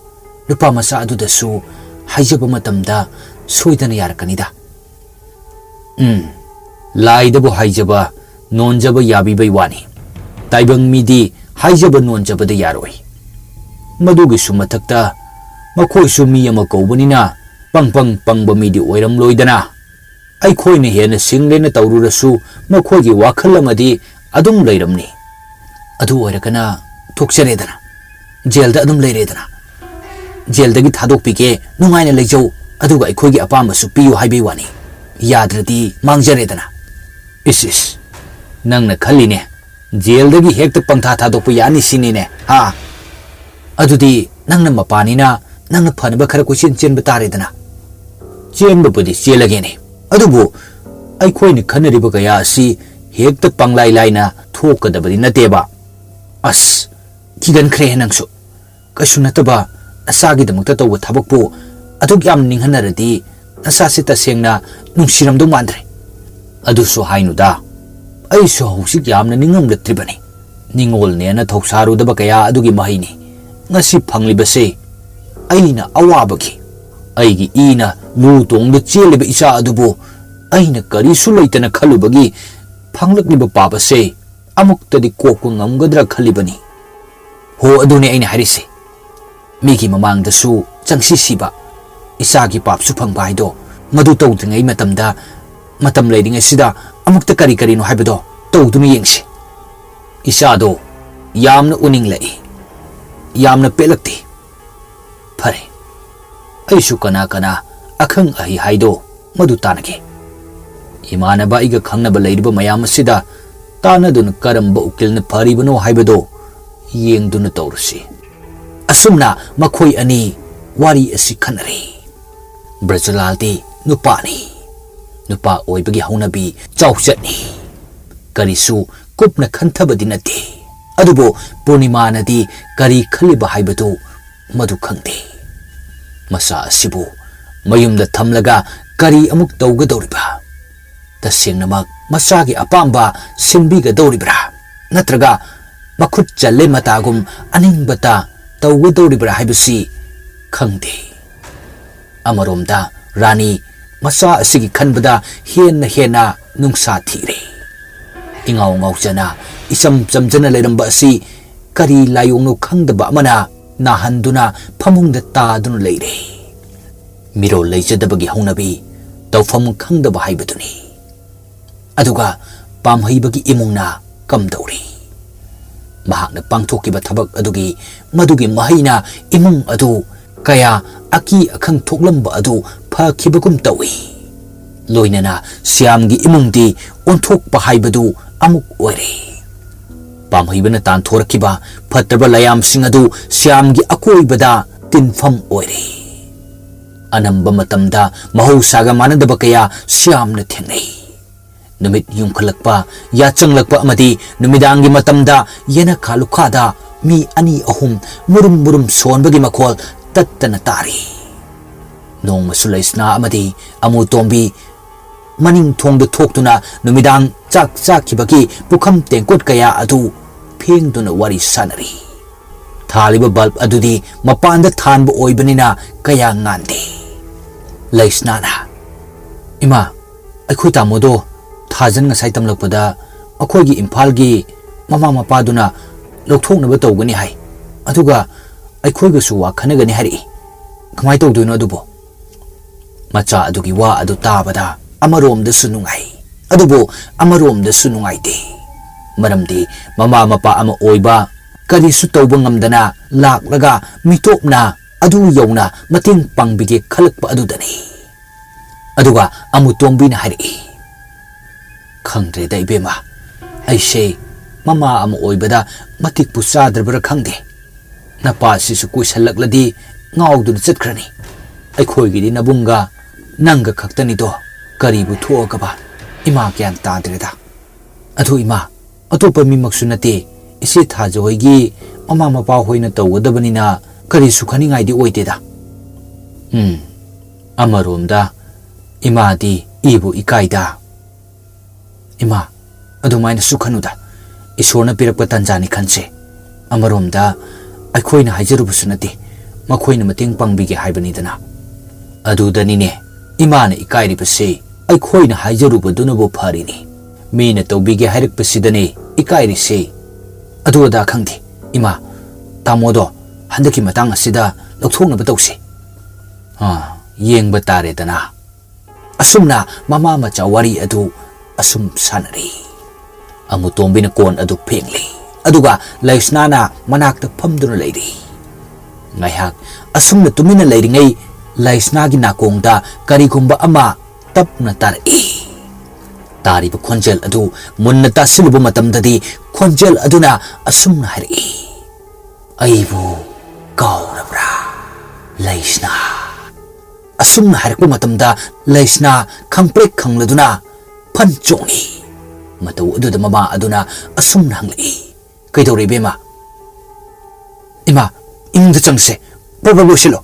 ꯅꯨꯄꯥ ꯃꯆꯥ ꯑꯗꯨꯗꯁꯨ ꯍꯥꯏꯖꯕ ꯃꯇꯝꯗ ꯁꯣꯏꯗꯅ ꯌꯥꯔꯛꯀꯅꯤꯗ꯫ ꯎꯝ, ꯂꯥꯏꯗꯕꯨ ꯍꯥꯏꯖꯕ ꯅꯣꯟꯖꯕ ꯌꯥꯕꯤꯕꯩ ꯋꯥꯅꯤ꯫ ꯇꯥꯏꯕꯪ ꯃꯤꯗꯤ ꯍꯥꯏꯖꯕ ꯅꯣꯟꯖꯕꯗ ꯌꯥꯔꯣꯏ꯫ ꯃꯗꯨꯒꯤꯁꯨ ꯃꯊꯛꯇ ꯃꯈꯣꯏꯁꯨ ꯃꯤ ꯑꯃ ꯀꯧꯕꯅꯤꯅ ꯄꯪ ꯄꯪ ꯄꯪꯕ ꯃꯤꯗꯤ ꯑꯣꯏꯔꯝꯂꯣꯏꯗꯅ꯫ ꯑꯩꯈꯣꯏꯅ ꯍꯦꯟꯅ ꯁꯤꯡꯂꯦꯅ ꯇꯧꯔꯨꯔꯁꯨ ꯃꯈꯣꯏꯒꯤ ꯋꯥꯈꯜ ꯑꯃꯗꯤ ꯑꯗꯨꯝ ꯂꯩꯔꯝꯅꯤ꯫ ꯑꯗꯨ ꯑꯣꯏꯔꯒꯅ ꯊꯣꯛꯆꯔꯦꯗꯅ, ꯖꯦꯜꯗ ꯑꯗꯨꯝ ꯂꯩꯔꯦꯗꯅ꯫ ꯖꯦꯜꯗꯒꯤ ꯊꯥꯗꯣꯛꯄꯤꯒꯦ, ꯅꯨꯡꯉꯥꯏꯅ ꯂꯩꯖꯧ, ꯑꯗꯨꯒ ꯑꯩꯈꯣꯏꯒꯤ ꯑꯄꯥꯝꯕꯁꯨ ꯄꯤꯌꯨ ꯍꯥꯏꯕꯩ ꯋꯥꯅꯤ꯫ ꯌꯥꯗ꯭ꯔꯗꯤ ꯃꯥꯡꯖꯔꯦꯗꯅ꯫ ꯏꯁ ꯏꯁ, ꯅꯪꯅ ꯈꯜꯂꯤꯅꯦ ꯖꯦꯜꯗꯒꯤ ꯍꯦꯛꯇ ꯄꯪꯊꯥ ꯊꯥꯗꯣꯛꯄ ꯌꯥꯅꯤ ꯁꯤꯅꯤꯅꯦ, ꯍꯥ? ꯑꯗꯨꯗꯤ ꯅꯪꯅ ꯃꯄꯥꯅꯤꯅ ꯅꯪꯅ ꯐꯅꯕ ꯈꯔ ꯀꯣꯏꯆꯦꯟ ꯆꯦꯟꯕ ꯇꯥꯔꯦꯗꯅ꯫ ꯆꯦꯟꯕꯕꯨꯗꯤ ꯆꯦꯜꯂꯒꯦꯅꯦ, ꯑꯗꯨꯕꯨ ꯑꯩꯈꯣꯏꯅ ꯈꯟꯅꯔꯤꯕ ꯀꯌꯥ ꯑꯁꯤ ꯍꯦꯛꯇ ꯄꯪꯂꯥꯏ ꯂꯥꯏꯅ ꯊꯣꯛꯀꯗꯕꯗꯤ ꯅꯠꯇꯦꯕ꯫ ꯑꯁ, ꯀꯤꯒꯟꯈ꯭ꯔꯦꯍꯦ ꯅꯪꯁꯨ꯫ ꯀꯩꯁꯨ ꯅꯠꯇꯕ ꯅꯆꯥꯒꯤꯗꯃꯛꯇ ꯇꯧꯕ ꯊꯕꯛꯄꯨ ꯑꯗꯨꯛ ꯌꯥꯝ ꯅꯤꯡꯍꯟꯅꯔꯗꯤ ꯅꯆꯥꯁꯤ ꯇꯁꯦꯡꯅ ꯅꯨꯡꯁꯤꯔꯝꯗꯧ ꯃꯥꯟꯗ꯭ꯔꯦ꯫ ꯑꯗꯨꯁꯨ ꯍꯥꯏꯅꯨꯗ, ꯑꯩꯁꯨ ꯍꯧꯖꯤꯛ ꯌꯥꯝꯅ ꯅꯤꯡꯉꯝꯂꯛꯇ꯭ꯔꯤꯕꯅꯤ꯫ ꯅꯤꯡꯉꯣꯜꯅꯦꯅ ꯊꯧꯁꯥꯔꯨꯗꯕ ꯀꯌꯥ ꯑꯗꯨꯒꯤ ꯃꯍꯩꯅꯤ ꯉꯁꯤ ꯐꯪꯂꯤꯕꯁꯦ꯫ ꯑꯩꯅ ꯑꯋꯥꯕꯒꯤ, ꯑꯩꯒꯤ ꯏꯅ ꯂꯨ ꯇꯣꯡꯗ ꯆꯦꯜꯂꯤꯕ ꯏꯆꯥ ꯑꯗꯨꯕꯨ ꯑꯩꯅ ꯀꯔꯤꯁꯨ ꯂꯩꯇꯅ ꯈꯜꯂꯨꯕꯒꯤ ꯐꯪꯂꯛꯂꯤꯕ ꯄꯥꯞ ꯑꯁꯦ ꯑꯃꯨꯛꯇꯗꯤ ꯀꯣꯛꯄ ꯉꯝꯒꯗ꯭ꯔꯥ ꯈꯜꯂꯤꯕꯅꯤ꯫ ꯍꯣ, ꯑꯗꯨꯅꯦ ꯑꯩꯅ ꯍꯥꯏꯔꯤꯁꯦ꯫ ꯃꯤꯒꯤ ꯃꯃꯥꯡꯗꯁꯨ ꯆꯪꯁꯤ ꯁꯤꯕ, ꯏꯆꯥꯒꯤ ꯄꯥꯞꯁꯨ ꯐꯪꯕ ꯍꯥꯏꯗꯣ, ꯃꯗꯨ ꯇꯧꯗ꯭ꯔꯤꯉꯩ ꯃꯇꯝꯗ, ꯃꯇꯝ ꯂꯩꯔꯤꯉꯩꯁꯤꯗ ꯑꯃꯨꯛꯇ ꯀꯔꯤ ꯀꯔꯤꯅꯣ ꯍꯥꯏꯕꯗꯣ ꯇꯧꯗꯨꯅ ꯌꯦꯡꯁꯤ꯫ ꯏꯆꯥꯗꯣ ꯌꯥꯝꯅ ꯎꯅꯤꯡꯂꯛꯏ, ꯌꯥꯝꯅ ꯄꯦꯜꯂꯛꯇꯦ꯫ ꯐꯔꯦ, ꯑꯩꯁꯨ ꯀꯅꯥ ꯀꯅꯥ ꯑꯈꯪ ꯑꯍꯩ ꯍꯥꯏꯗꯣ ꯃꯗꯨ ꯇꯥꯟꯅꯒꯦ꯫ ꯏꯃꯥꯟꯅꯕ ꯑꯩꯒ ꯈꯪꯅꯕ ꯂꯩꯔꯤꯕ ꯃꯌꯥꯝ ꯑꯁꯤꯗ ꯇꯥꯟꯅꯗꯨꯅ ꯀꯔꯝꯕ ꯎꯀꯤꯜꯅ ꯐꯔꯤꯕꯅꯣ ꯍꯥꯏꯕꯗꯣ ꯌꯦꯡꯗꯨꯅ ꯇꯧꯔꯁꯤ꯫ ꯑꯁꯨꯝꯅ ꯃꯈꯣꯏ ꯑꯅꯤ ꯋꯥꯔꯤ ꯑꯁꯤ ꯈꯟꯅꯔꯤ꯫ ꯕ꯭ꯔꯖꯂꯥꯜꯗꯤ ꯅꯨꯄꯥꯅꯤ꯫ ꯅꯨꯄꯥ ꯑꯣꯏꯕꯒꯤ ꯍꯧꯅꯕꯤ ꯆꯥꯎꯆꯠꯅꯤ꯫ ꯀꯔꯤꯁꯨ ꯀꯨꯞꯅ ꯈꯟꯊꯕꯗꯤ ꯅꯠꯇꯦ꯫ ꯑꯗꯨꯕꯨ ꯄꯨꯔꯅꯤꯃꯥꯅꯗꯤ ꯀꯔꯤ ꯈꯜꯂꯤꯕ ꯍꯥꯏꯕꯗꯨ ꯃꯗꯨ ꯈꯪꯗꯦ꯫ ꯃꯆꯥ ꯑꯁꯤꯕꯨ ꯃꯌꯨꯝꯗ ꯊꯝꯂꯒ ꯀꯔꯤ ꯑꯃꯨꯛ ꯇꯧꯒꯗꯧꯔꯤꯕ? ꯇꯁꯦꯡꯅꯃꯛ ꯃꯆꯥꯒꯤ ꯑꯄꯥꯝꯕ ꯁꯤꯟꯕꯤꯒꯗꯧꯔꯤꯕ꯭ꯔꯥ? ꯅꯠꯇ꯭ꯔꯒ ꯃꯈꯨꯠ ꯆꯜꯂꯦ ꯃꯇꯥꯒꯨꯝ ꯑꯅꯤꯡꯕꯇ ꯇꯧꯒꯗꯧꯔꯤꯕ꯭ꯔꯥ ꯍꯥꯏꯕꯁꯤ ꯈꯪꯗꯦ꯫ ꯑꯃꯔꯣꯝꯗ ꯔꯥꯅꯤ ꯃꯆꯥ ꯑꯁꯤꯒꯤ ꯈꯟꯕꯗ ꯍꯦꯟꯅ ꯍꯦꯟꯅ ꯅꯨꯡꯁꯥ ꯊꯤꯔꯦ꯫ ꯏꯉꯥꯎ ꯉꯥꯎꯖꯅ, ꯏꯆꯝ ꯆꯝꯖꯅ ꯂꯩꯔꯝꯕ ꯑꯁꯤ ꯀꯔꯤ ꯂꯥꯏꯑꯣꯡꯅꯣ ꯈꯪꯗꯕ ꯑꯃꯅ ꯅꯥꯍꯟꯗꯨꯅ ꯐꯃꯨꯡꯗ ꯇꯥꯗꯨꯅ ꯂꯩꯔꯦ꯫ ꯃꯤꯔꯣꯜ ꯂꯩꯖꯗꯕꯒꯤ ꯍꯧꯅꯕꯤ, ꯇꯧꯐꯝ ꯈꯪꯗꯕ ꯍꯥꯏꯕꯗꯨꯅꯤ꯫ ꯑꯗꯨꯒ ꯄꯥꯝꯍꯩꯕꯒꯤ ꯏꯃꯨꯡꯅ ꯀꯝꯗꯧꯔꯤ? ꯃꯍꯥꯛꯅ ꯄꯥꯡꯊꯣꯛꯈꯤꯕ ꯊꯕꯛ ꯑꯗꯨꯒꯤ, ꯃꯗꯨꯒꯤ ꯃꯍꯩꯅ ꯏꯃꯨꯡ ꯑꯗꯨ ꯀꯌꯥ ꯑꯀꯤ ꯑꯈꯪ ꯊꯣꯛꯂꯝꯕ ꯑꯗꯨ ꯐꯈꯤꯕꯒꯨꯝ ꯇꯧꯏ꯫ ꯂꯣꯏꯅꯅ ꯁ꯭ꯌꯥꯝꯒꯤ ꯏꯃꯨꯡꯗꯤ ꯑꯣꯟꯊꯣꯛꯄ ꯍꯥꯏꯕꯗꯨ ꯑꯃꯨꯛ ꯑꯣꯏꯔꯦ꯫ ꯄꯥꯝꯍꯩꯕꯅ ꯇꯥꯟꯊꯣꯔꯛꯈꯤꯕ ꯐꯠꯇꯕ ꯂꯥꯏꯌꯥꯝꯁꯤꯡ ꯑꯗꯨ ꯁ꯭ꯌꯥꯝꯒꯤ ꯑꯀꯣꯏꯕꯗ ꯇꯤꯟꯐꯝ ꯑꯣꯏꯔꯦ꯫ ꯑꯅꯝꯕ ꯃꯇꯝꯗ ꯃꯍꯧꯁꯥꯒ ꯃꯥꯟꯅꯗꯕ ꯀꯌꯥ ꯁ꯭ꯌꯥꯝꯅ ꯊꯦꯡꯅꯩ꯫ ꯅꯨꯃꯤꯠ ꯌꯨꯝꯈꯠꯂꯛꯄ, ꯌꯥꯆꯪꯂꯛꯄ ꯑꯃꯗꯤ ꯅꯨꯃꯤꯗꯥꯡꯒꯤ ꯃꯇꯝꯗ ꯌꯦꯅꯈꯥ ꯂꯨꯈꯥꯗ ꯃꯤ ꯑꯅꯤ ꯑꯍꯨꯝ ꯃꯨꯔꯨꯝ ꯃꯨꯔꯨꯝ ꯁꯣꯟꯕꯒꯤ ꯃꯈꯣꯜ ꯇꯠꯇꯅ ꯇꯥꯔꯤ꯫ ꯅꯣꯡꯃꯁꯨ ꯂꯩꯁꯅꯥ ꯑꯃꯗꯤ ꯑꯃꯨꯇꯣꯝꯕꯤ ꯃꯅꯤꯡ ꯊꯣꯡꯗ ꯊꯣꯛꯇꯨꯅ ꯅꯨꯃꯤꯗꯥꯡ ꯆꯥꯛ ꯆꯥꯈꯤꯕꯒꯤ ꯄꯨꯈꯝ ꯇꯦꯡꯀꯣꯠ ꯀꯌꯥ ꯑꯗꯨ ꯐꯦꯡꯗꯨꯅ ꯋꯥꯔꯤ ꯁꯥꯟꯅꯔꯤ꯫ ꯊꯥꯜꯂꯤꯕ ꯕꯜꯕ ꯑꯗꯨꯗꯤ ꯃꯄꯥꯟꯗ ꯊꯥꯟꯕ ꯑꯣꯏꯕꯅꯤꯅ ꯀꯌꯥ ꯉꯥꯟꯗꯦ꯫ ꯂꯩꯁꯅꯥꯅ, "ꯏꯃꯥ, ꯑꯩꯈꯣꯏ ꯇꯥꯃꯣꯗꯣ ꯊꯥꯖꯟ ꯉꯁꯥꯏ ꯇꯝꯂꯛꯄꯗ ꯑꯩꯈꯣꯏꯒꯤ ꯏꯝꯐꯥꯜꯒꯤ ꯃꯃꯥ ꯃꯄꯥꯗꯨꯅ ꯂꯧꯊꯣꯛꯅꯕ ꯇꯧꯒꯅꯤ ꯍꯥꯏ꯫ ꯑꯗꯨꯒ ꯑꯩꯈꯣꯏꯒꯁꯨ ꯋꯥ ꯈꯟꯅꯒꯅꯤ ꯍꯥꯏꯔꯛꯏ꯫ ꯀꯃꯥꯏꯅ ꯇꯧꯗꯣꯏꯅꯣ ꯑꯗꯨꯕꯣ?" ꯃꯆꯥ ꯑꯗꯨꯒꯤ ꯋꯥ ꯑꯗꯨ ꯇꯥꯕꯗ ꯑꯃꯔꯣꯝꯗꯁꯨ ꯅꯨꯡꯉꯥꯏ, ꯑꯗꯨꯕꯨ ꯑꯃꯔꯣꯝꯗꯁꯨ ꯅꯨꯡꯉꯥꯏꯇꯦ꯫ ꯃꯔꯝꯗꯤ ꯃꯃꯥ ꯃꯄꯥ ꯑꯃ ꯑꯣꯏꯕ, ꯀꯔꯤꯁꯨ ꯇꯧꯕ ꯉꯝꯗꯅ ꯂꯥꯛꯂꯒ ꯃꯤꯇꯣꯞꯅ ꯑꯗꯨ ꯌꯧꯅ ꯃꯇꯦꯡ ꯄꯥꯡꯕꯤꯒꯦ ꯈꯜꯂꯛꯄ ꯑꯗꯨꯗꯅꯤ꯫ ꯑꯗꯨꯒ ꯑꯃꯨꯇꯣꯝꯕꯤꯅ ꯍꯥꯏꯔꯛꯏ, "ꯈꯪꯗ꯭ꯔꯦꯗ ꯏꯕꯦꯝꯃ, ꯑꯩꯁꯦ ꯃꯃꯥ ꯑꯃ ꯑꯣꯏꯕꯗ ꯃꯇꯤꯛꯄꯨ ꯆꯥꯗ꯭ꯔꯕ꯭ꯔꯥ ꯈꯪꯗꯦ꯫ ꯅꯄꯥꯁꯤꯁꯨ ꯀꯨꯏꯁꯜꯂꯛꯂꯗꯤ ꯉꯥꯎꯗꯨꯅ ꯆꯠꯈ꯭ꯔꯅꯤ꯫ ꯑꯩꯈꯣꯏꯒꯤꯗꯤ ꯅꯕꯨꯡꯒ ꯅꯪꯒ ꯈꯛꯇꯅꯤꯗꯣ, ꯀꯔꯤꯕꯨ ꯊꯣꯛꯑꯒꯕ? ꯏꯃꯥ ꯒ꯭ꯌꯥꯟ ꯇꯥꯗ꯭ꯔꯦꯗ꯫ ꯑꯗꯨ ꯏꯃꯥ, ꯑꯇꯣꯞꯄ ꯃꯤꯃꯛꯁꯨ ꯅꯠꯇꯦ, ꯏꯆꯦ ꯊꯥꯖ ꯍꯣꯏꯒꯤ ꯃꯃꯥ ꯃꯄꯥ ꯍꯣꯏꯅ ꯇꯧꯒꯗꯕꯅꯤꯅ ꯀꯔꯤꯁꯨ ꯈꯟꯅꯤꯡꯉꯥꯏꯗꯤ ꯑꯣꯏꯗꯦꯗ꯫" ꯎꯝ, ꯑꯃꯔꯣꯝꯗ ꯏꯃꯥꯗꯤ ꯏꯕꯨ ꯏꯀꯥꯏꯗ꯫ ꯏꯃꯥ, ꯑꯗꯨꯃꯥꯏꯅꯁꯨ ꯈꯟꯅꯨꯗ꯫ ꯏꯁꯣꯔꯅ ꯄꯤꯔꯛꯄ ꯇꯥꯟꯖꯥꯅꯤ ꯈꯟꯁꯦ꯫ ꯑꯃꯔꯣꯝꯗ ꯑꯩꯈꯣꯏꯅ ꯍꯥꯏꯖꯔꯨꯕꯁꯨ ꯅꯠꯇꯦ, ꯃꯈꯣꯏꯅ ꯃꯇꯦꯡ ꯄꯥꯡꯕꯤꯒꯦ ꯍꯥꯏꯕꯅꯤꯗꯅ꯫ ꯑꯗꯨꯗꯅꯤꯅꯦ ꯏꯃꯥꯅ ꯏꯀꯥꯏꯔꯤꯕꯁꯤ, ꯑꯩꯈꯣꯏꯅ ꯍꯥꯏꯖꯔꯨꯕꯗꯨꯅꯕꯨ ꯐꯔꯤꯅꯤ꯫ ꯃꯤꯅ ꯇꯧꯕꯤꯒꯦ ꯍꯥꯏꯔꯛꯄꯁꯤꯗꯅꯦ ꯏꯀꯥꯏꯔꯤꯁꯤ꯫ ꯑꯗꯨ ꯑꯗꯥ ꯈꯪꯗꯦ, ꯏꯃꯥ, ꯇꯥꯃꯣꯗꯣ ꯍꯟꯗꯛꯀꯤ ꯃꯇꯥꯡ ꯑꯁꯤꯗ ꯂꯧꯊꯣꯛꯅꯕ ꯇꯧꯁꯤ꯫ ꯑꯥ, ꯌꯦꯡꯕ ꯇꯥꯔꯦꯗꯅ꯫ ꯑꯁꯨꯝꯅ ꯃꯃꯥ ꯃꯆꯥ ꯋꯥꯔꯤ ꯑꯗꯨ ꯑꯁꯨꯝ ꯁꯥꯟꯅꯔꯤ꯫ ꯑꯃꯨꯇꯣꯝꯕꯤꯅ ꯀꯣꯟ ꯑꯗꯨ ꯐꯦꯡꯂꯤ, ꯑꯗꯨꯒ ꯂꯩꯁꯅꯥꯅ ꯃꯅꯥꯛꯇ ꯐꯝꯗꯨꯅ ꯂꯩꯔꯤ꯫ ꯉꯥꯏꯍꯥꯛ ꯑꯁꯨꯝꯅ ꯇꯨꯃꯤꯟꯅ ꯂꯩꯔꯤꯉꯩ, ꯂꯩꯁꯅꯥꯒꯤ ꯅꯥꯀꯣꯡꯗ ꯀꯔꯤꯒꯨꯝꯕ ꯑꯃ ꯇꯞꯅ ꯇꯥꯔꯛꯏ꯫ ꯇꯥꯔꯤꯕ ꯈꯣꯟꯖꯦꯜ ꯑꯗꯨ ꯃꯨꯟꯅ ꯇꯥꯁꯤꯜꯂꯨꯕ ꯃꯇꯝꯗꯗꯤ, ꯈꯣꯟꯖꯦꯜ ꯑꯗꯨꯅ ꯑꯁꯨꯝꯅ ꯍꯥꯏꯔꯛꯏ, "ꯑꯩꯕꯨ ꯀꯥꯎꯔꯕ꯭ꯔꯥ, ꯂꯩꯁꯅꯥ?" ꯑꯁꯨꯝꯅ ꯍꯥꯏꯔꯛꯄ ꯃꯇꯝꯗ, ꯂꯩꯁꯅꯥ ꯈꯪꯄ꯭ꯔꯦꯛ ꯈꯪꯂꯗꯨꯅ ꯐꯟ ꯆꯣꯡꯉꯤ꯫ ꯃꯇꯧ ꯑꯗꯨꯗ ꯃꯃꯥ ꯑꯗꯨꯅ ꯑꯁꯨꯝꯅ ꯍꯪꯂꯛꯏ, "ꯀꯩꯗꯧꯔꯦ, ꯏꯕꯦꯝꯃ?" "ꯏꯃꯥ, ꯏꯃꯨꯡꯗ ꯆꯪꯁꯦ, ꯄ꯭ꯔꯞ ꯄ꯭ꯔꯞ ꯂꯣꯏꯁꯤꯜꯂꯣ꯫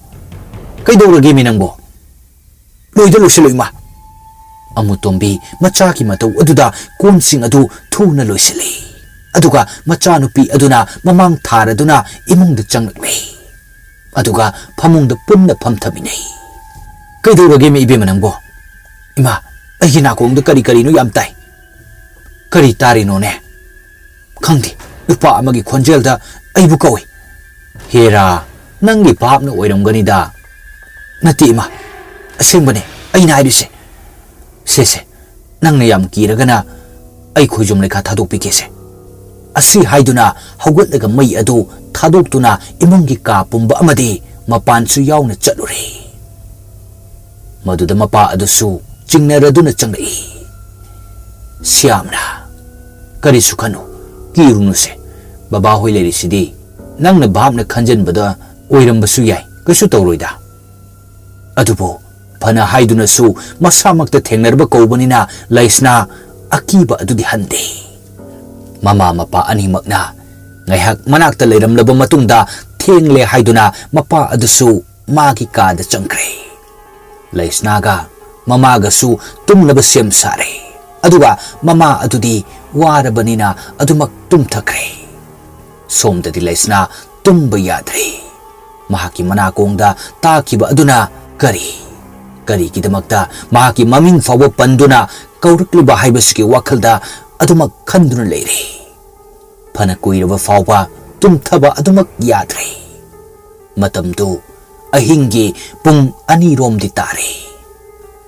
ꯀꯩꯗꯧꯔꯒꯦꯃꯤ ꯅꯪꯕꯣ? ꯂꯣꯏꯗ ꯂꯣꯏꯁꯤꯜꯂꯣ, ꯏꯃꯥ꯫" ꯑꯃꯨꯇꯣꯝꯕꯤ ꯃꯆꯥꯒꯤ ꯃꯇꯧ ꯑꯗꯨꯗ ꯀꯣꯟꯁꯤꯡ ꯑꯗꯨ ꯊꯨꯅ ꯂꯣꯏꯁꯤꯜꯂꯤ꯫ ꯑꯗꯨꯒ ꯃꯆꯥꯅꯨꯄꯤ ꯑꯗꯨꯅ ꯃꯃꯥꯡ ꯊꯥꯔꯗꯨꯅ ꯏꯃꯨꯡꯗ ꯆꯪꯂꯛꯂꯤ꯫ ꯑꯗꯨꯒ ꯐꯃꯨꯡꯗ ꯄꯨꯟꯅ ꯐꯝꯊꯃꯤꯟꯅꯩ꯫ "ꯀꯩꯗꯧꯔꯒꯦꯃꯤ ꯏꯕꯦꯝꯃ ꯅꯪꯕꯣ? ꯏꯃꯥ, ꯑꯩꯒꯤ ꯅꯥꯀꯣꯡꯗ ꯀꯔꯤ ꯀꯔꯤꯅꯣ ꯌꯥꯝ ꯇꯥꯏ꯫ ꯀꯔꯤ ꯇꯥꯔꯤꯅꯣꯅꯦ?" "ꯈꯪꯗꯦ, ꯅꯨꯄꯥ ꯑꯃꯒꯤ ꯈꯣꯟꯖꯦꯜꯗ ꯑꯩꯕꯨ ꯀꯧꯏ꯫" "ꯍꯦꯔꯥ, ꯅꯪꯒꯤ ꯚꯥꯞꯅ ꯑꯣꯏꯔꯝꯒꯅꯤꯗ꯫" "ꯅꯠꯇꯦ ꯏꯃꯥ, ꯑꯁꯦꯡꯕꯅꯦ ꯑꯩꯅ ꯍꯥꯏꯔꯤꯁꯦ꯫ ꯁꯦ ꯁꯦ, ꯅꯪꯅ ꯌꯥꯝ ꯀꯤꯔꯒꯅ ꯑꯩ ꯈꯣꯏꯖꯨꯝ ꯂꯩꯈꯥ ꯊꯥꯗꯣꯛꯄꯤꯒꯦꯁꯦ꯫" ꯑꯁꯤ ꯍꯥꯏꯗꯨꯅ ꯍꯧꯒꯠꯂꯒ ꯃꯩ ꯑꯗꯨ ꯊꯥꯗꯣꯛꯇꯨꯅ ꯏꯃꯨꯡꯒꯤ ꯀꯥ ꯄꯨꯝꯕ ꯑꯃꯗꯤ ꯃꯄꯥꯟꯁꯨ ꯌꯥꯎꯅ ꯆꯠꯂꯨꯔꯦ꯫ ꯃꯗꯨꯗ ꯃꯄꯥ ꯑꯗꯨꯁꯨ ꯆꯤꯡꯅꯔꯗꯨꯅ ꯆꯪꯂꯛꯏ꯫ ꯁ꯭ꯌꯥꯝꯅ, "ꯀꯔꯤꯁꯨ ꯈꯟꯅꯨ, ꯀꯤꯔꯨꯅꯨꯁꯦ꯫ ꯕꯕꯥꯍꯣꯏ ꯂꯩꯔꯤꯁꯤꯗꯤ꯫ ꯅꯪꯅ ꯚꯥꯞꯅ ꯈꯟꯖꯟꯕꯗ ꯑꯣꯏꯔꯝꯕꯁꯨ ꯌꯥꯏ, ꯀꯩꯁꯨ ꯇꯧꯔꯣꯏꯗ꯫" ꯑꯗꯨꯕꯨ ꯐꯅ ꯍꯥꯏꯗꯨꯅꯁꯨ ꯃꯁꯥꯃꯛꯇ ꯊꯦꯡꯅꯔꯕ ꯀꯧꯕꯅꯤꯅ ꯂꯩꯁꯅꯥ ꯑꯀꯤꯕ ꯑꯗꯨꯗꯤ ꯍꯟꯗꯦ꯫ ꯃꯃꯥ ꯃꯄꯥ ꯑꯅꯤꯃꯛꯅ ꯉꯥꯏꯍꯥꯛ ꯃꯅꯥꯛꯇ ꯂꯩꯔꯝꯂꯕ ꯃꯇꯨꯡꯗ ꯊꯦꯡꯂꯦ ꯍꯥꯏꯗꯨꯅ ꯃꯄꯥ ꯑꯗꯨꯁꯨ ꯃꯥꯒꯤ ꯀꯥꯗ ꯆꯪꯈ꯭ꯔꯦ꯫ ꯂꯩꯁꯅꯥꯒ ꯃꯃꯥꯒꯁꯨ ꯇꯨꯝꯅꯕ ꯁꯦꯝ ꯁꯥꯔꯦ꯫ ꯑꯗꯨꯒ ꯃꯃꯥ ꯑꯗꯨꯗꯤ ꯋꯥꯔꯕꯅꯤꯅ ꯑꯗꯨꯃꯛ ꯇꯨꯝꯊꯈ꯭ꯔꯦ꯫ ꯁꯣꯝꯗꯗꯤ ꯂꯩꯁꯅꯥ ꯇꯨꯝꯕ ꯌꯥꯗ꯭ꯔꯦ꯫ ꯃꯍꯥꯛꯀꯤ ꯃꯅꯥꯀꯣꯡꯗ ꯇꯥꯈꯤꯕ ꯑꯗꯨꯅ ꯀꯔꯤ, ꯀꯔꯤꯒꯤꯗꯃꯛꯇ ꯃꯍꯥꯛꯀꯤ ꯃꯃꯤꯡ ꯐꯥꯎꯕ ꯄꯟꯗꯨꯅ ꯀꯧꯔꯛꯂꯤꯕ ꯍꯥꯏꯕꯁꯤꯒꯤ ꯋꯥꯈꯜꯗ ꯑꯗꯨꯃꯛ ꯈꯟꯗꯨꯅ ꯂꯩꯔꯦ꯫ ꯐꯅ ꯀꯨꯏꯔꯕ ꯐꯥꯎꯕ ꯇꯨꯝꯊꯕ ꯑꯗꯨꯃꯛ ꯌꯥꯗ꯭ꯔꯦ꯫ ꯃꯇꯝꯗꯨ ꯑꯍꯤꯡꯒꯤ ꯄꯨꯡ ꯑꯅꯤꯔꯣꯝꯗꯤ ꯇꯥꯔꯦ꯫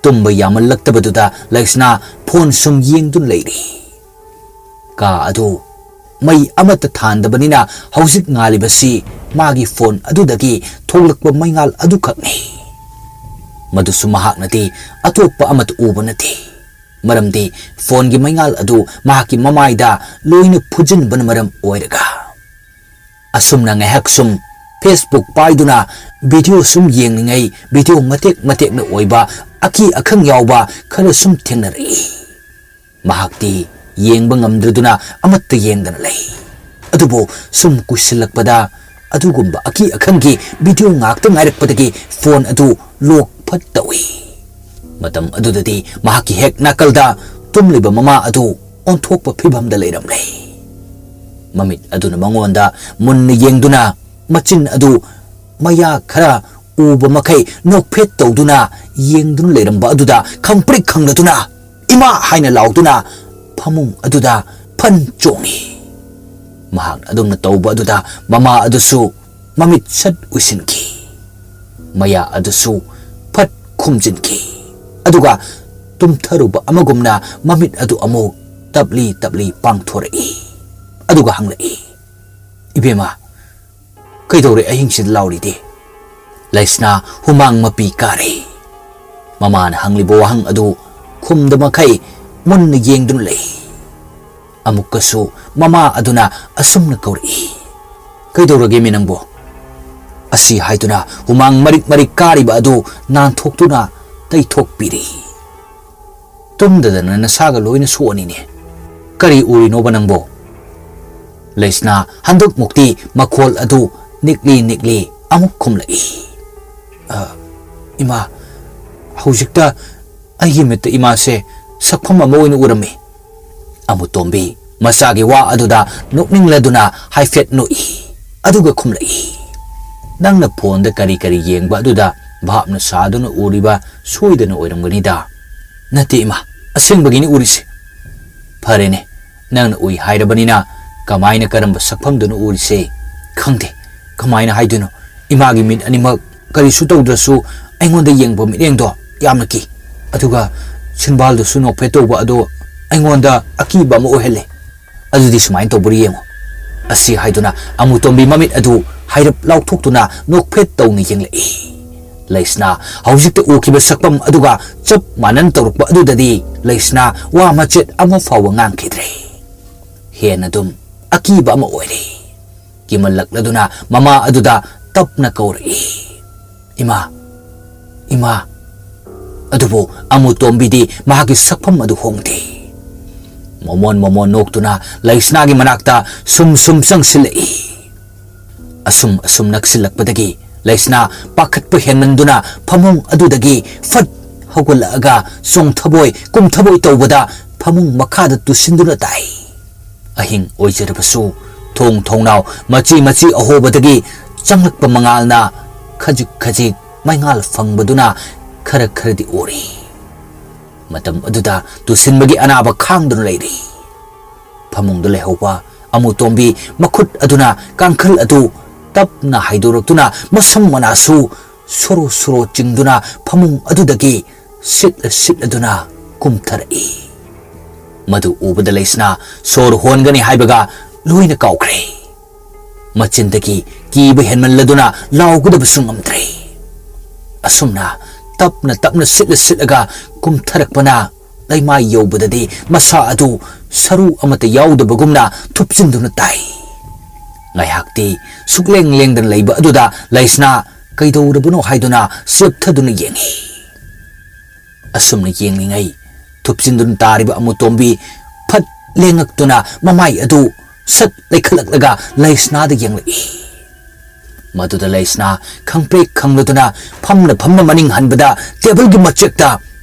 ꯇꯨꯝꯕ ꯌꯥꯃꯜꯂꯛꯇꯕꯗꯨꯗ ꯂꯩꯁꯅꯥ ꯐꯣꯟ ꯁꯨꯝ ꯌꯦꯡꯗꯨꯅ ꯂꯩꯔꯤ꯫ ꯀꯥ ꯑꯗꯨ ꯃꯩ ꯑꯃꯠꯇ ꯊꯥꯟꯗꯕꯅꯤꯅ ꯍꯧꯖꯤꯛ ꯉꯥꯜꯂꯤꯕꯁꯤ ꯃꯥꯒꯤ ꯐꯣꯟ ꯑꯗꯨꯗꯒꯤ ꯊꯣꯛꯂꯛꯄ ꯃꯩꯉꯥꯜ ꯑꯗꯨꯈꯛꯅꯤ꯫ ꯃꯗꯨꯁꯨ ꯃꯍꯥꯛꯅꯗꯤ ꯑꯇꯣꯞꯄ ꯑꯃꯠꯇ ꯎꯕ ꯅꯠꯇꯦ꯫ ꯃꯔꯝꯗꯤ ꯐꯣꯟꯒꯤ ꯃꯩꯉꯥꯜ ꯑꯗꯨ ꯃꯍꯥꯛꯀꯤ ꯃꯃꯥꯏꯗ ꯂꯣꯏꯅ ꯐꯨꯖꯤꯟꯕꯅ ꯃꯔꯝ ꯑꯣꯏꯔꯒ꯫ ꯑꯁꯨꯝꯅ ꯉꯥꯏꯍꯥꯛ ꯁꯨꯝ Facebook ꯄꯥꯏꯗꯨꯅ ꯚꯤꯗꯤꯑꯣ ꯁꯨꯝ ꯌꯦꯡꯂꯤꯉꯩ, ꯚꯤꯗꯤꯑꯣ ꯃꯇꯦꯛ ꯃꯇꯦꯛꯅ ꯑꯣꯏꯕ, ꯑꯀꯤ ꯑꯈꯪ ꯌꯥꯎꯕ ꯈꯔ ꯁꯨꯝ ꯊꯦꯡꯅꯔꯛꯏ꯫ ꯃꯍꯥꯛꯇꯤ ꯌꯦꯡꯕ ꯉꯝꯗ꯭ꯔꯗꯨꯅ ꯑꯃꯠꯇ ꯌꯦꯡꯗꯅ ꯂꯩ꯫ ꯑꯗꯨꯕꯨ ꯁꯨꯝ ꯀꯨꯏꯁꯤꯜꯂꯛꯄꯗ ꯑꯗꯨꯒꯨꯝꯕ ꯑꯀꯤ ꯑꯈꯪꯒꯤ ꯚꯤꯗꯤꯑꯣ ꯉꯥꯛꯇ ꯉꯥꯏꯔꯛꯄꯗꯒꯤ ꯐꯣꯟ ꯑꯗꯨ ꯂꯣꯛ ꯐꯠ ꯇꯧꯏ꯫ ꯃꯇꯝ ꯑꯗꯨꯗꯗꯤ ꯃꯍꯥꯛꯀꯤ ꯍꯦꯛ ꯅꯥꯀꯜꯗ ꯇꯨꯝꯂꯤꯕ ꯃꯃꯥ ꯑꯗꯨ ꯑꯣꯟꯊꯣꯛꯄ ꯐꯤꯚꯝꯗ ꯂꯩꯔꯝꯂꯦ꯫ ꯃꯃꯤꯠ ꯑꯗꯨꯅ ꯃꯉꯣꯟꯗ ꯃꯨꯟꯅ ꯌꯦꯡꯗꯨꯅ, ꯃꯆꯤꯟ ꯑꯗꯨ ꯃꯌꯥ ꯈꯔ ꯎꯕ ꯃꯈꯩ ꯅꯣꯛꯐꯦꯠ ꯇꯧꯗꯨꯅ ꯌꯦꯡꯗꯨꯅ ꯂꯩꯔꯝꯕ ꯑꯗꯨꯗ ꯈꯪꯄ꯭ꯔꯤꯛ ꯈꯪꯂꯗꯨꯅ, "ꯏꯃꯥ!" ꯍꯥꯏꯅ ꯂꯥꯎꯗꯨꯅ ꯐꯃꯨꯡ ꯑꯗꯨꯗ ꯐꯟ ꯆꯣꯡꯉꯤ꯫ ꯃꯍꯥꯛꯅ ꯑꯗꯨꯝꯅ ꯇꯧꯕ ꯑꯗꯨꯗ ꯃꯃꯥ ꯑꯗꯨꯁꯨ ꯃꯃꯤꯠ ꯁꯠ ꯎꯏꯁꯤꯟꯈꯤ꯫ ꯃꯌꯥ ꯑꯗꯨꯁꯨ ꯐꯠ ꯈꯨꯝꯖꯤꯟꯈꯤ꯫ ꯑꯗꯨꯒ ꯇꯨꯝꯊꯔꯨꯕ ꯑꯃꯒꯨꯝꯅ ꯃꯃꯤꯠ ꯑꯗꯨ ꯑꯃꯨꯛ ꯇꯞꯂꯤ ꯇꯞꯂꯤ ꯄꯥꯡꯊꯣꯔꯛꯏ꯫ ꯑꯗꯨꯒ ꯍꯪꯂꯛꯏ, "ꯏꯕꯦꯝꯃ, ꯀꯩꯗꯧꯔꯦ ꯑꯍꯤꯡꯁꯤꯗ ꯂꯥꯎꯔꯤꯗꯤ?" ꯂꯩꯁꯅꯥ ꯍꯨꯃꯥꯡ ꯃꯄꯤ ꯀꯥꯔꯦ꯫ ꯃꯃꯥꯅ ꯍꯪꯂꯤꯕ ꯋꯥꯍꯪ ꯑꯗꯨ ꯈꯨꯝꯗ ꯃꯈꯩ ꯃꯨꯟꯅ ꯌꯦꯡꯗꯨꯅ ꯂꯩ꯫ ꯑꯃꯨꯛꯀꯁꯨ ꯃꯃꯥ ꯑꯗꯨꯅ ꯑꯁꯨꯝꯅ ꯀꯧꯔꯛꯏ, "ꯀꯩꯗꯧꯔꯒꯦꯃꯤ ꯅꯪꯕꯣ?" ꯑꯁꯤ ꯍꯥꯏꯗꯨꯅ ꯍꯨꯃꯥꯡ ꯃꯔꯤꯛ ꯃꯔꯤꯛ ꯀꯥꯔꯤꯕ ꯑꯗꯨ ꯅꯥꯟꯊꯣꯛꯇꯨꯅ ꯇꯩꯊꯣꯛꯄꯤꯔꯤ꯫ "ꯇꯨꯝꯗꯗꯅ ꯅꯁꯥꯒ ꯂꯣꯏꯅ ꯁꯣꯛꯑꯅꯤꯅꯦ꯫ ꯀꯔꯤ ꯎꯔꯤꯅꯣꯕ ꯅꯪꯕꯣ?" ꯂꯩꯁꯅꯥ ꯍꯟꯗꯛꯃꯨꯛꯇꯤ ꯃꯈꯣꯜ ꯑꯗꯨ ꯅꯤꯛꯂꯤ ꯅꯤꯛꯂꯤ ꯑꯃꯨꯛ ꯈꯨꯝꯂꯛꯏ, "ꯑ, ꯏꯃꯥ, ꯍꯧꯖꯤꯛꯇ ꯑꯩꯒꯤ ꯃꯤꯠꯇ ꯏꯃꯥꯁꯦ ꯁꯛꯐꯝ ꯑꯃ ꯑꯣꯏꯅ ꯎꯔꯝꯃꯤ꯫" ꯑꯃꯨꯇꯣꯝꯕꯤ ꯃꯆꯥꯒꯤ ꯋꯥ ꯑꯗꯨꯗ ꯅꯣꯛꯅꯤꯡꯂꯗꯨꯅ ꯍꯥꯏꯐꯦꯠ ꯅꯣꯛꯏ꯫ ꯑꯗꯨꯒ ꯈꯨꯝꯂꯛꯏ, "ꯅꯪꯅ ꯐꯣꯟꯗ ꯀꯔꯤ ꯀꯔꯤ ꯌꯦꯡꯕ ꯑꯗꯨꯗ ꯚꯥꯞꯅ ꯁꯥꯗꯨꯅ ꯎꯔꯤꯕ ꯁꯣꯏꯗꯅ ꯑꯣꯏꯔꯝꯒꯅꯤꯗ?" "ꯅꯠꯇꯦ ꯏꯃꯥ, ꯑꯁꯦꯡꯕꯒꯤꯅꯤ ꯎꯔꯤꯁꯦ꯫" "ꯐꯔꯦꯅꯦ, ꯅꯪꯅ ꯎꯏ ꯍꯥꯏꯔꯕꯅꯤꯅ ꯀꯃꯥꯏꯅ, ꯀꯔꯝꯕ ꯁꯛꯐꯝꯗꯨꯅ ꯎꯔꯤꯁꯦ?" "ꯈꯪꯗꯦ, ꯀꯃꯥꯏꯅ ꯍꯥꯏꯗꯣꯏꯅꯣ? ꯏꯃꯥꯒꯤ ꯃꯤꯠ ꯑꯅꯤꯃꯛ ꯀꯔꯤꯁꯨ ꯇꯧꯗ꯭ꯔꯁꯨ ꯑꯩꯉꯣꯟꯗ ꯌꯦꯡꯕ ꯃꯤꯠꯌꯦꯡꯗꯣ ꯌꯥꯝꯅ ꯀꯤ꯫ ꯑꯗꯨꯒ ꯁꯤꯟꯕꯥꯜꯗꯨꯁꯨ ꯅꯣꯛꯐꯦꯠ ꯇꯧꯕ ꯑꯗꯣ ꯑꯩꯉꯣꯟꯗ ꯑꯀꯤꯕ ꯑꯃ ꯑꯣꯏꯍꯜꯂꯦ꯫ ꯑꯗꯨꯗꯤ ꯁꯨꯃꯥꯏꯅ ꯇꯧꯕ꯭ꯔꯥ ꯌꯦꯡꯉꯣ꯫" ꯑꯁꯤ ꯍꯥꯏꯗꯨꯅ ꯑꯃꯨꯇꯣꯝꯕꯤ ꯃꯃꯤꯠ ꯑꯗꯨ ꯍꯥꯏꯔꯞ ꯂꯥꯎꯊꯣꯛꯇꯨꯅ ꯅꯣꯛꯐꯦꯠ ꯇꯧꯅ ꯌꯦꯡꯂꯛꯏ꯫ ꯂꯩꯁꯅꯥ ꯍꯧꯖꯤꯛꯇ ꯎꯈꯤꯕ ꯁꯛꯐꯝ ꯑꯗꯨꯒ ꯆꯞ ꯃꯥꯟꯅꯅ ꯇꯧꯔꯛꯄ ꯑꯗꯨꯗꯗꯤ ꯂꯩꯁꯅꯥ ꯋꯥ ꯃꯆꯦꯠ ꯑꯃ ꯐꯥꯎꯕ ꯉꯥꯡꯈꯤꯗ꯭ꯔꯦ꯫ ꯍꯦꯟꯅ ꯑꯗꯨꯝ ꯑꯀꯤꯕ ꯑꯃ ꯑꯣꯏꯔꯦ꯫ ꯀꯤꯃꯜꯂꯛꯂꯗꯨꯅ ꯃꯃꯥ ꯑꯗꯨꯗ ꯇꯞꯅ ꯀꯧꯔꯛꯏ, "ꯏꯃꯥ, ꯏꯃꯥ!" ꯑꯗꯨꯕꯨ ꯑꯃꯨꯇꯣꯝꯕꯤꯗꯤ ꯃꯍꯥꯛꯀꯤ ꯁꯛꯐꯝ ꯑꯗꯨ ꯍꯣꯡꯗꯦ꯫ ꯃꯣꯃꯣꯟ ꯃꯣꯃꯣꯟ ꯅꯣꯛꯇꯨꯅ ꯂꯩꯁꯅꯥꯒꯤ ꯃꯅꯥꯛꯇ ꯁꯨꯝ ꯁꯨꯝ ꯆꯪꯁꯤꯜꯂꯛꯏ꯫ ꯑꯁꯨꯝ ꯑꯁꯨꯝ ꯅꯛꯁꯤꯜꯂꯛꯄꯗꯒꯤ ꯂꯩꯁꯅꯥ ꯄꯥꯈꯠꯄ ꯍꯦꯟꯃꯟꯗꯨꯅ ꯐꯃꯨꯡ ꯑꯗꯨꯗꯒꯤ ꯐꯠ ꯍꯧꯒꯠꯂꯛꯑꯒ ꯆꯣꯡꯊꯕꯣꯏ ꯀꯨꯝꯊꯕꯣꯏ ꯇꯧꯕꯗ ꯐꯃꯨꯡ ꯃꯈꯥꯗ ꯇꯨꯁꯤꯟꯗꯨꯅ ꯇꯥꯏ꯫ ꯑꯍꯤꯡ ꯑꯣꯏꯖꯔꯕꯁꯨ ꯊꯣꯡ ꯊꯣꯡꯅꯥꯎ ꯃꯆꯤ ꯃꯆꯤ ꯑꯍꯣꯕꯗꯒꯤ ꯆꯪꯂꯛꯄ ꯃꯉꯥꯜꯅ ꯈꯖꯤꯛ ꯈꯖꯤꯛ ꯃꯩꯉꯥꯜ ꯐꯪꯕꯗꯨꯅ ꯈꯔ ꯈꯔꯗꯤ ꯎꯔꯤ꯫ ꯃꯇꯝ ꯑꯗꯨꯗ ꯇꯨꯁꯤꯟꯕꯒꯤ ꯑꯅꯥꯕ ꯈꯥꯡꯗꯨꯅ ꯂꯩꯔꯤ꯫ ꯐꯃꯨꯡꯗ ꯂꯩꯍꯧꯕ ꯑꯃꯨꯇꯣꯝꯕꯤ ꯃꯈꯨꯠ ꯑꯗꯨꯅ ꯀꯥꯡꯈꯜ ꯑꯗꯨ ꯇꯞꯅ ꯍꯥꯏꯗꯣꯔꯛꯇꯨꯅ ꯃꯁꯝ ꯃꯅꯥꯁꯨ ꯁꯣꯔꯣ ꯁꯣꯔꯣ ꯆꯤꯡꯗꯨꯅ ꯐꯃꯨꯡ ꯑꯗꯨꯗꯒꯤ ꯁꯤꯠꯂ ꯁꯤꯠꯂꯗꯨꯅ ꯀꯨꯝꯊꯔꯛꯏ꯫ ꯃꯗꯨ ꯎꯕꯗ ꯂꯩꯁꯅꯥ ꯁꯣꯔ ꯍꯣꯟꯒꯅꯤ ꯍꯥꯏꯕꯒ ꯂꯣꯏꯅ ꯀꯥꯎꯈ꯭ꯔꯦ꯫ ꯃꯆꯤꯟꯗꯒꯤ ꯀꯤꯕ ꯍꯦꯟꯃꯜꯂꯗꯨꯅ ꯂꯥꯎꯒꯗꯕꯁꯨ ꯉꯝꯗ꯭ꯔꯦ꯫ ꯑꯁꯨꯝꯅ ꯇꯞꯅ ꯇꯞꯅ ꯁꯤꯠꯂ ꯁꯤꯠꯂꯒ ꯀꯨꯝꯊꯔꯛꯄꯅ ꯂꯩꯃꯥꯏ ꯌꯧꯕꯗꯗꯤ ꯃꯁꯥ ꯑꯗꯨ ꯁꯔꯨ ꯑꯃꯠꯇ ꯌꯥꯎꯗꯕꯒꯨꯝꯅ ꯊꯨꯞꯆꯤꯟꯗꯨꯅ ꯇꯥꯏ꯫ ꯉꯥꯏꯍꯥꯛꯇꯤ ꯁꯨꯛꯂꯦꯡ ꯂꯦꯡꯗꯅ ꯂꯩꯕ ꯑꯗꯨꯗ ꯂꯩꯁꯅꯥ ꯀꯩꯗꯧꯔꯕꯅꯣ ꯍꯥꯏꯗꯨꯅ ꯆꯦꯞꯊꯗꯨꯅ ꯌꯦꯡꯉꯤ꯫ ꯑꯁꯨꯝꯅ ꯌꯦꯡꯂꯤꯉꯩ ꯊꯨꯞꯆꯤꯟꯗꯨꯅ ꯇꯥꯔꯤꯕ ꯑꯃꯨꯇꯣꯝꯕꯤ ꯐꯠ ꯂꯦꯡꯉꯛꯇꯨꯅ ꯃꯃꯥꯏ ꯑꯗꯨ ꯁꯠ ꯂꯩꯈꯠꯂꯛꯂꯒ ꯂꯩꯁꯅꯥꯗ ꯌꯦꯡꯂꯛꯏ꯫ ꯃꯗꯨꯗ ꯂꯩꯁꯅꯥ ꯈꯪꯄ꯭ꯔꯦꯛ ꯈꯪꯂꯗꯨꯅ ꯐꯝꯅ ꯐꯝꯅ ꯃꯅꯤꯡ ꯍꯟꯕꯗ ꯇꯦꯕꯜꯒꯤ ꯃꯆꯦꯛꯇ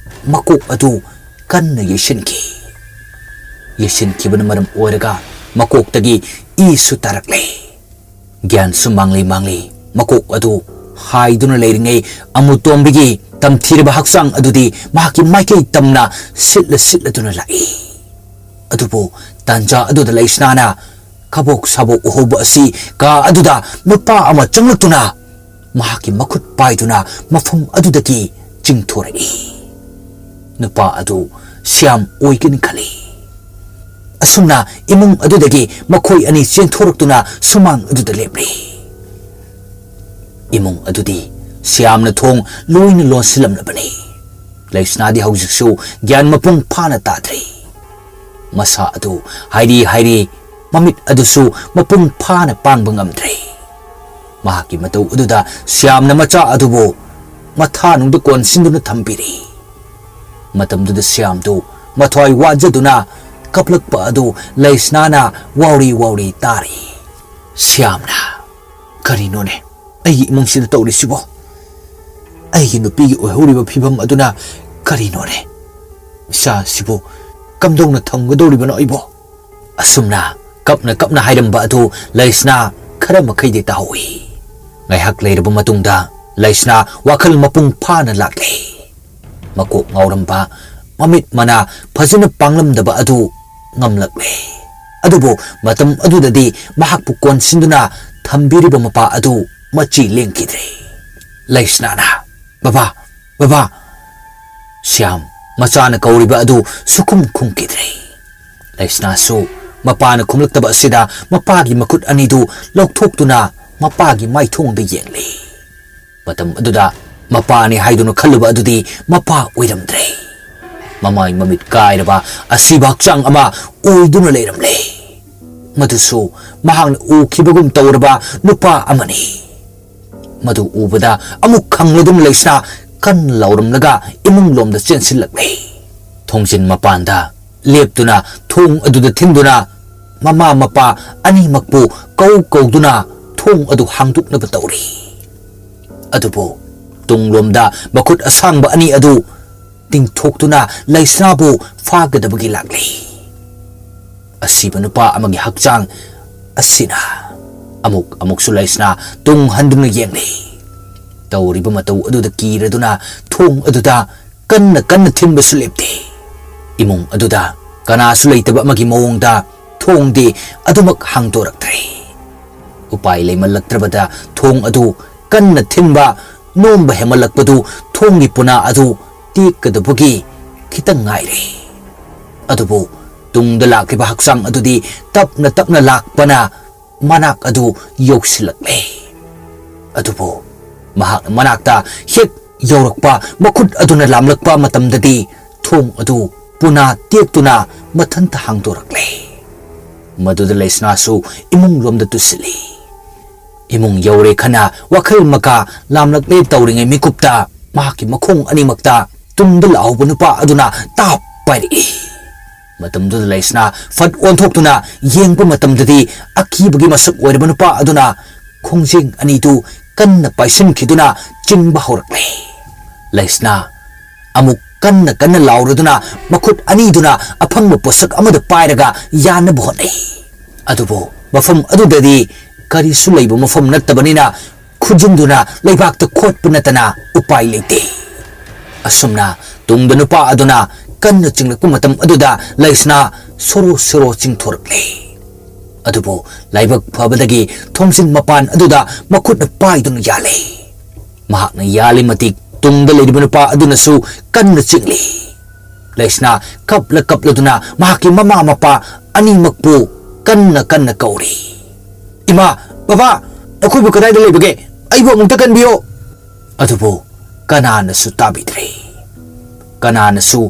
ꯃꯀꯣꯛ ꯑꯗꯨ ꯀꯟꯅ ꯌꯩꯁꯤꯟꯈꯤ꯫ ꯌꯩꯁꯤꯟꯈꯤꯕꯅ ꯃꯔꯝ ꯑꯣꯏꯔꯒ ꯃꯀꯣꯛꯇꯒꯤ ꯏꯁꯨ ꯇꯥꯔꯛꯂꯦ꯫ ꯒ꯭ꯌꯥꯟꯁꯨ ꯃꯥꯡꯂꯤ ꯃꯥꯡꯂꯤ ꯃꯀꯣꯛ ꯑꯗꯨ ꯍꯥꯏꯗꯨꯅ ꯂꯩꯔꯤꯉꯩ, ꯑꯃꯨꯇꯣꯝꯕꯤꯒꯤ ꯇꯝꯊꯤꯔꯕ ꯍꯛꯆꯥꯡ ꯑꯗꯨꯗꯤ ꯃꯍꯥꯛꯀꯤ ꯃꯥꯏꯀꯩ ꯇꯝꯅ ꯁꯤꯠꯂ ꯁꯤꯠꯂꯗꯨꯅ ꯂꯥꯛꯏ꯫ ꯑꯗꯨꯕꯨ ꯇꯥꯟꯖꯥ ꯑꯗꯨꯗ ꯂꯩꯁꯅꯥꯅ ꯀꯕꯣꯛ ꯁꯥꯕꯣꯛ ꯎꯍꯧꯕ ꯑꯁꯤ ꯀꯥ ꯑꯗꯨꯗ ꯅꯨꯄꯥ ꯑꯃ ꯆꯪꯂꯛꯇꯨꯅ ꯃꯍꯥꯛꯀꯤ ꯃꯈꯨꯠ ꯄꯥꯏꯗꯨꯅ ꯃꯐꯝ ꯑꯗꯨꯗꯒꯤ ꯆꯤꯡꯊꯣꯔꯛꯏ꯫ ꯅꯨꯄꯥ ꯑꯗꯨ ꯁ꯭ꯌꯥꯝ ꯑꯣꯏꯒꯅꯤ ꯈꯜꯂꯤ꯫ ꯑꯁꯨꯝꯅ ꯏꯃꯨꯡ ꯑꯗꯨꯗꯒꯤ ꯃꯈꯣꯏ ꯑꯅꯤ ꯆꯦꯟꯊꯣꯔꯛꯇꯨꯅ ꯁꯨꯃꯥꯡ ꯑꯗꯨꯗ ꯂꯦꯞꯂꯤ꯫ ꯏꯃꯨꯡ ꯑꯗꯨꯗꯤ ꯁ꯭ꯌꯥꯝꯅ ꯊꯣꯡ ꯂꯣꯏꯅ ꯂꯣꯟꯁꯤꯜꯂꯝꯂꯕꯅꯤ꯫ ꯂꯩꯁꯅꯥꯗꯤ ꯍꯧꯖꯤꯛꯁꯨ ꯒ꯭ꯌꯥꯟ ꯃꯄꯨꯡ ꯐꯥꯅ ꯇꯥꯗ꯭ꯔꯤ꯫ ꯃꯁꯥ ꯑꯗꯨ ꯍꯥꯏꯔꯤ ꯍꯥꯏꯔꯤ, ꯃꯃꯤꯠ ꯑꯗꯨꯁꯨ ꯃꯄꯨꯡ ꯐꯥꯅ ꯄꯥꯡꯕ ꯉꯝꯗ꯭ꯔꯦ꯫ ꯃꯍꯥꯛꯀꯤ ꯃꯇꯧ ꯑꯗꯨꯗ ꯁ꯭ꯌꯥꯝꯅ ꯃꯆꯥ ꯑꯗꯨꯕꯨ ꯃꯊꯥꯅꯨꯡꯗ ꯀꯣꯟꯁꯤꯟꯗꯨꯅ ꯊꯝꯕꯤꯔꯤ꯫ ꯃꯇꯝꯗꯨꯗ ꯁ꯭ꯌꯥꯝꯗꯨ ꯃꯊ꯭ꯋꯥꯏ ꯋꯥꯖꯗꯨꯅ ꯀꯞꯂꯛꯄ ꯑꯗꯨ ꯂꯩꯁꯅꯥꯅ ꯋꯥꯎꯔꯤ ꯋꯥꯎꯔꯤ ꯇꯥꯔꯤ꯫ ꯁ꯭ꯌꯥꯝꯅ, "ꯀꯔꯤꯅꯣꯅꯦ ꯑꯩꯒꯤ ꯏꯃꯨꯡꯁꯤꯗ ꯇꯧꯔꯤꯁꯤꯕꯣ? ꯑꯩꯒꯤ ꯅꯨꯄꯤꯒꯤ ꯑꯣꯏꯍꯧꯔꯤꯕ ꯐꯤꯕꯝ ꯑꯗꯨꯅ ꯀꯔꯤꯅꯣꯅꯦ? ꯏꯆꯥꯁꯤꯕꯨ ꯀꯝꯗꯧꯅ ꯊꯝꯒꯗꯧꯔꯤꯕꯅꯣ ꯑꯩꯕꯣ?" ꯑꯁꯨꯝꯅ ꯀꯞꯅ ꯀꯞꯅ ꯍꯥꯏꯔꯝꯕ ꯑꯗꯨ ꯂꯩꯁꯅꯥ ꯈꯔ ꯃꯈꯩꯗꯤ ꯇꯥꯍꯧꯏ꯫ ꯉꯥꯏꯍꯥꯛ ꯂꯩꯔꯕ ꯃꯇꯨꯡꯗ ꯂꯩꯁꯅꯥ ꯋꯥꯈꯜ ꯃꯄꯨꯡ ꯐꯥꯅ ꯂꯥꯛꯂꯦ꯫ ꯃꯀꯣꯛ ꯉꯥꯎꯔꯝꯕ, ꯃꯃꯤꯠ ꯃꯅꯥ ꯐꯖꯅ ꯄꯥꯡꯂꯝꯗꯕ ꯑꯗꯨ ꯉꯝꯂꯛꯂꯦ꯫ ꯑꯗꯨꯕꯨ ꯃꯇꯝ ꯑꯗꯨꯗꯗꯤ ꯃꯍꯥꯛꯄꯨ ꯀꯣꯟꯁꯤꯟꯗꯨꯅ ꯊꯝꯕꯤꯔꯤꯕ ꯃꯄꯥ ꯑꯗꯨ ꯃꯆꯤ ꯂꯦꯡꯈꯤꯗ꯭ꯔꯦ꯫ ꯂꯩꯁꯅꯥꯅ, "ꯕꯕꯥ, ꯕꯕꯥ!" ꯁ꯭ꯌꯥꯝ ꯃꯆꯥꯅ ꯀꯧꯔꯤꯕ ꯑꯗꯨ ꯁꯨꯈꯨꯝ ꯈꯨꯝꯈꯤꯗ꯭ꯔꯦ꯫ ꯂꯩꯁꯅꯥꯁꯨ ꯃꯄꯥꯅ ꯈꯨꯝꯂꯛꯇꯕ ꯑꯁꯤꯗ ꯃꯄꯥꯒꯤ ꯃꯈꯨꯠ ꯑꯅꯤꯗꯨ ꯂꯧꯊꯣꯛꯇꯨꯅ ꯃꯄꯥꯒꯤ ꯃꯥꯏꯊꯣꯡꯗ ꯌꯦꯡꯂꯤ꯫ ꯃꯇꯝ ꯑꯗꯨꯗ ꯃꯄꯥꯅꯤ ꯍꯥꯏꯗꯨꯅ ꯈꯜꯂꯨꯕ ꯑꯗꯨꯗꯤ ꯃꯄꯥ ꯑꯣꯏꯔꯝꯗ꯭ꯔꯦ꯫ ꯃꯃꯥꯏ ꯃꯃꯤꯠ ꯀꯥꯏꯔꯕ ꯑꯁꯤꯕ ꯍꯛꯆꯥꯡ ꯑꯃ ꯑꯣꯏꯗꯨꯅ ꯂꯩꯔꯝꯂꯦ꯫ ꯃꯗꯨꯁꯨ ꯃꯍꯥꯛꯅ ꯎꯈꯤꯕꯒꯨꯝ ꯇꯧꯔꯕ ꯅꯨꯄꯥ ꯑꯃꯅꯤ꯫ ꯃꯗꯨ ꯎꯕꯗ ꯑꯃꯨꯛ ꯈꯪꯂꯗꯨꯅ ꯂꯩꯁꯅꯥ ꯀꯟꯅ ꯂꯥꯎꯔꯝꯂꯒ ꯏꯃꯨꯡ ꯂꯣꯝꯗ ꯆꯦꯟꯁꯤꯜꯂꯛꯂꯦ꯫ ꯊꯣꯡꯖꯤꯟ ꯃꯄꯥꯟꯗ ꯂꯦꯞꯇꯨꯅ ꯊꯣꯡ ꯑꯗꯨꯗ ꯊꯤꯟꯗꯨꯅ ꯃꯃꯥ ꯃꯄꯥ ꯑꯅꯤꯃꯛꯄꯨ ꯀꯧ ꯀꯧꯗꯨꯅ ꯊꯣꯡ ꯑꯗꯨ ꯍꯥꯡꯗꯣꯛꯅꯕ ꯇꯧꯔꯤ꯫ ꯑꯗꯨꯕꯨ ꯇꯨꯡꯂꯣꯝꯗ ꯃꯈꯨꯠ ꯑꯁꯥꯡꯕ ꯑꯅꯤ ꯑꯗꯨ ꯇꯤꯡꯊꯣꯛꯇꯨꯅ ꯂꯩꯁꯅꯥꯕꯨ ꯐꯥꯒꯗꯕꯒꯤ ꯂꯥꯛꯂꯤ꯫ ꯑꯁꯤꯕ ꯅꯨꯄꯥ ꯑꯃꯒꯤ ꯍꯛꯆꯥꯡ ꯑꯁꯤꯅ ꯑꯃꯨꯛ ꯑꯃꯨꯛꯁꯨ ꯂꯩꯁꯅꯥ ꯇꯨꯡ ꯍꯟꯗꯨꯅ ꯌꯦꯡꯂꯤ꯫ ꯇꯧꯔꯤꯕ ꯃꯇꯧ ꯑꯗꯨꯗ ꯀꯤꯔꯗꯨꯅ ꯊꯣꯡ ꯑꯗꯨꯗ ꯀꯟꯅ ꯀꯟꯅ ꯊꯤꯟꯕꯁꯨ ꯂꯦꯞꯇꯦ꯫ ꯏꯃꯨꯡ ꯑꯗꯨꯗ ꯀꯅꯥꯁꯨ ꯂꯩꯇꯕ ꯑꯃꯒꯤ ꯃꯑꯣꯡꯗ ꯊꯣꯡꯗꯤ ꯑꯗꯨꯃꯛ ꯍꯥꯡꯗꯣꯔꯛꯇ꯭ꯔꯦ꯫ ꯎꯄꯥꯏ ꯂꯩꯃꯜꯂꯛꯇ꯭ꯔꯕꯗ ꯊꯣꯡ ꯑꯗꯨ ꯀꯟꯅ ꯊꯤꯟꯕ ꯅꯣꯝꯕ ꯍꯦꯟꯃꯜꯂꯛꯄꯗꯨ ꯊꯣꯡꯒꯤ ꯄꯨꯅꯥ ꯑꯗꯨ ꯇꯦꯛꯀꯗꯕꯒꯤ ꯈꯤꯇꯪ ꯉꯥꯏꯔꯦ꯫ ꯑꯗꯨꯕꯨ ꯇꯨꯡꯗ ꯂꯥꯛꯂꯤꯕ ꯍꯛꯆꯥꯡ ꯑꯗꯨꯗꯤ ꯇꯞꯅ ꯇꯞꯅ ꯂꯥꯛꯄꯅ ꯃꯅꯥꯛ ꯑꯗꯨ ꯌꯧꯁꯤꯜꯂꯛꯂꯦ꯫ ꯑꯗꯨꯕꯨ ꯃꯍꯥꯛꯅ ꯃꯅꯥꯛꯇ ꯍꯦꯛ ꯌꯧꯔꯛꯄ, ꯃꯈꯨꯠ ꯑꯗꯨꯅ ꯂꯥꯝꯂꯛꯄ ꯃꯇꯝꯗꯗꯤ ꯊꯣꯡ ꯑꯗꯨ ꯄꯨꯅꯥ ꯇꯦꯛꯇꯨꯅ ꯃꯊꯟꯇ ꯍꯥꯡꯗꯣꯔꯛꯂꯦ꯫ ꯃꯗꯨꯗ ꯂꯩꯁꯅꯥꯁꯨ ꯏꯃꯨꯡ ꯂꯣꯝꯗ ꯇꯨꯁꯤꯜꯂꯤ꯫ ꯏꯃꯨꯡ ꯌꯧꯔꯦ ꯈꯟꯅ ꯋꯥꯈꯜ ꯃꯀꯥ ꯂꯥꯝꯂꯛꯂꯦ ꯇꯧꯔꯤꯉꯩ ꯃꯤꯀꯨꯞꯇ ꯃꯍꯥꯛꯀꯤ ꯃꯈꯣꯡ ꯑꯅꯤꯃꯛꯇ ꯇꯨꯡꯗ ꯂꯥꯛꯍꯧꯕ ꯅꯨꯄꯥ ꯑꯗꯨꯅ ꯇꯥꯞ ꯄꯥꯏꯔꯛꯏ꯫ ꯃꯇꯝꯗꯨꯗ ꯂꯩꯁꯅꯥ ꯐꯠ ꯑꯣꯟꯊꯣꯛꯇꯨꯅ ꯌꯦꯡꯕ ꯃꯇꯝꯗꯗꯤ ꯑꯀꯤꯕꯒꯤ ꯃꯁꯛ ꯑꯣꯏꯔꯕ ꯅꯨꯄꯥ ꯑꯗꯨꯅ ꯈꯣꯡꯖꯦꯡ ꯑꯅꯤꯗꯨ ꯀꯟꯅ ꯄꯥꯏꯁꯤꯟꯈꯤꯗꯨꯅ ꯆꯤꯡꯕ ꯍꯧꯔꯛꯂꯦ꯫ ꯂꯩꯁꯅꯥ ꯑꯃꯨꯛ ꯀꯟꯅ ꯀꯟꯅ ꯂꯥꯎꯔꯗꯨꯅ ꯃꯈꯨꯠ ꯑꯅꯤꯗꯨꯅ ꯑꯐꯪꯕ ꯄꯣꯠꯁꯛ ꯑꯃꯗ ꯄꯥꯏꯔꯒ ꯌꯥꯅꯕ ꯍꯣꯠꯅꯩ꯫ ꯑꯗꯨꯕꯨ ꯃꯐꯝ ꯑꯗꯨꯗꯗꯤ ꯀꯔꯤꯁꯨ ꯂꯩꯕ ꯃꯐꯝ ꯅꯠꯇꯕꯅꯤꯅ ꯈꯨꯖꯤꯟꯗꯨꯅ ꯂꯩꯕꯥꯛꯇ ꯈꯣꯠꯄ ꯅꯠꯇꯅ ꯎꯄꯥꯏ ꯂꯩꯇꯦ꯫ ꯑꯁꯨꯝꯅ ꯇꯨꯡꯗ ꯅꯨꯄꯥ ꯑꯗꯨꯅ ꯀꯟꯅ ꯆꯤꯡꯂꯛꯄ ꯃꯇꯝ ꯑꯗꯨꯗ ꯂꯩꯁꯅꯥ ꯁꯣꯔꯣ ꯁꯣꯔꯣ ꯆꯤꯡꯊꯣꯔꯛꯂꯦ꯫ ꯑꯗꯨꯕꯨ ꯂꯥꯏꯕꯛ ꯐꯕꯗꯒꯤ ꯊꯣꯡꯖꯤꯟ ꯃꯄꯥꯟ ꯑꯗꯨꯗ ꯃꯈꯨꯠꯅ ꯄꯥꯏꯗꯨꯅ ꯌꯥꯜꯂꯦ꯫ ꯃꯍꯥꯛꯅ ꯌꯥꯜꯂꯤ ꯃꯇꯤꯛ ꯇꯨꯡꯗ ꯂꯩꯔꯤꯕ ꯅꯨꯄꯥ ꯑꯗꯨꯅꯁꯨ ꯀꯟꯅ ꯆꯤꯡꯂꯤ꯫ ꯂꯩꯁꯅꯥ ꯀꯞꯂ ꯀꯞꯂꯗꯨꯅ ꯃꯍꯥꯛꯀꯤ ꯃꯃꯥ ꯃꯄꯥ ꯑꯅꯤꯃꯛꯄꯨ ꯀꯟꯅ ꯀꯟꯅ ꯀꯧꯔꯤ꯫ "ꯏꯃꯥ, ꯕꯕꯥ, ꯅꯈꯣꯏꯕꯨ ꯀꯗꯥꯏꯗ ꯂꯩꯕꯒꯦ? ꯑꯩꯕꯨ ꯑꯃꯨꯛꯇ ꯀꯟꯕꯤꯌꯣ!" ꯑꯗꯨꯕꯨ ꯀꯅꯥꯅꯁꯨ ꯇꯥꯕꯤꯗ꯭ꯔꯦ꯫ ꯀꯅꯥꯅꯁꯨ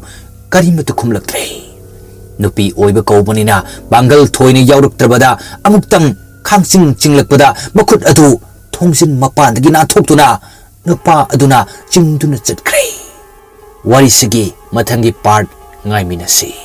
ꯀꯔꯤꯃꯠꯇ ꯈꯨꯝꯂꯛꯇ꯭ꯔꯦ꯫ ꯅꯨꯄꯤ ꯑꯣꯏꯕ ꯀꯧꯕꯅꯤꯅ ꯄꯥꯡꯒꯜ ꯊꯣꯏꯅ ꯌꯥꯎꯔꯛꯇ꯭ꯔꯕꯗ ꯑꯃꯨꯛꯇꯪ ꯈꯥꯡꯆꯤꯡ ꯆꯤꯡꯂꯛꯄꯗ ꯃꯈꯨꯠ ꯑꯗꯨ ꯊꯣꯡꯖꯤꯟ ꯃꯄꯥꯟꯗꯒꯤ ꯅꯥꯟꯊꯣꯛꯇꯨꯅ ꯅꯨꯄꯥ ꯑꯗꯨꯅ ꯆꯤꯡꯗꯨꯅ ꯆꯠꯈ꯭ꯔꯦ꯫ ꯋꯥꯔꯤꯁꯤꯒꯤ ꯃꯊꯪꯒꯤ part ꯉꯥꯏꯃꯤꯟꯅꯁꯤ꯫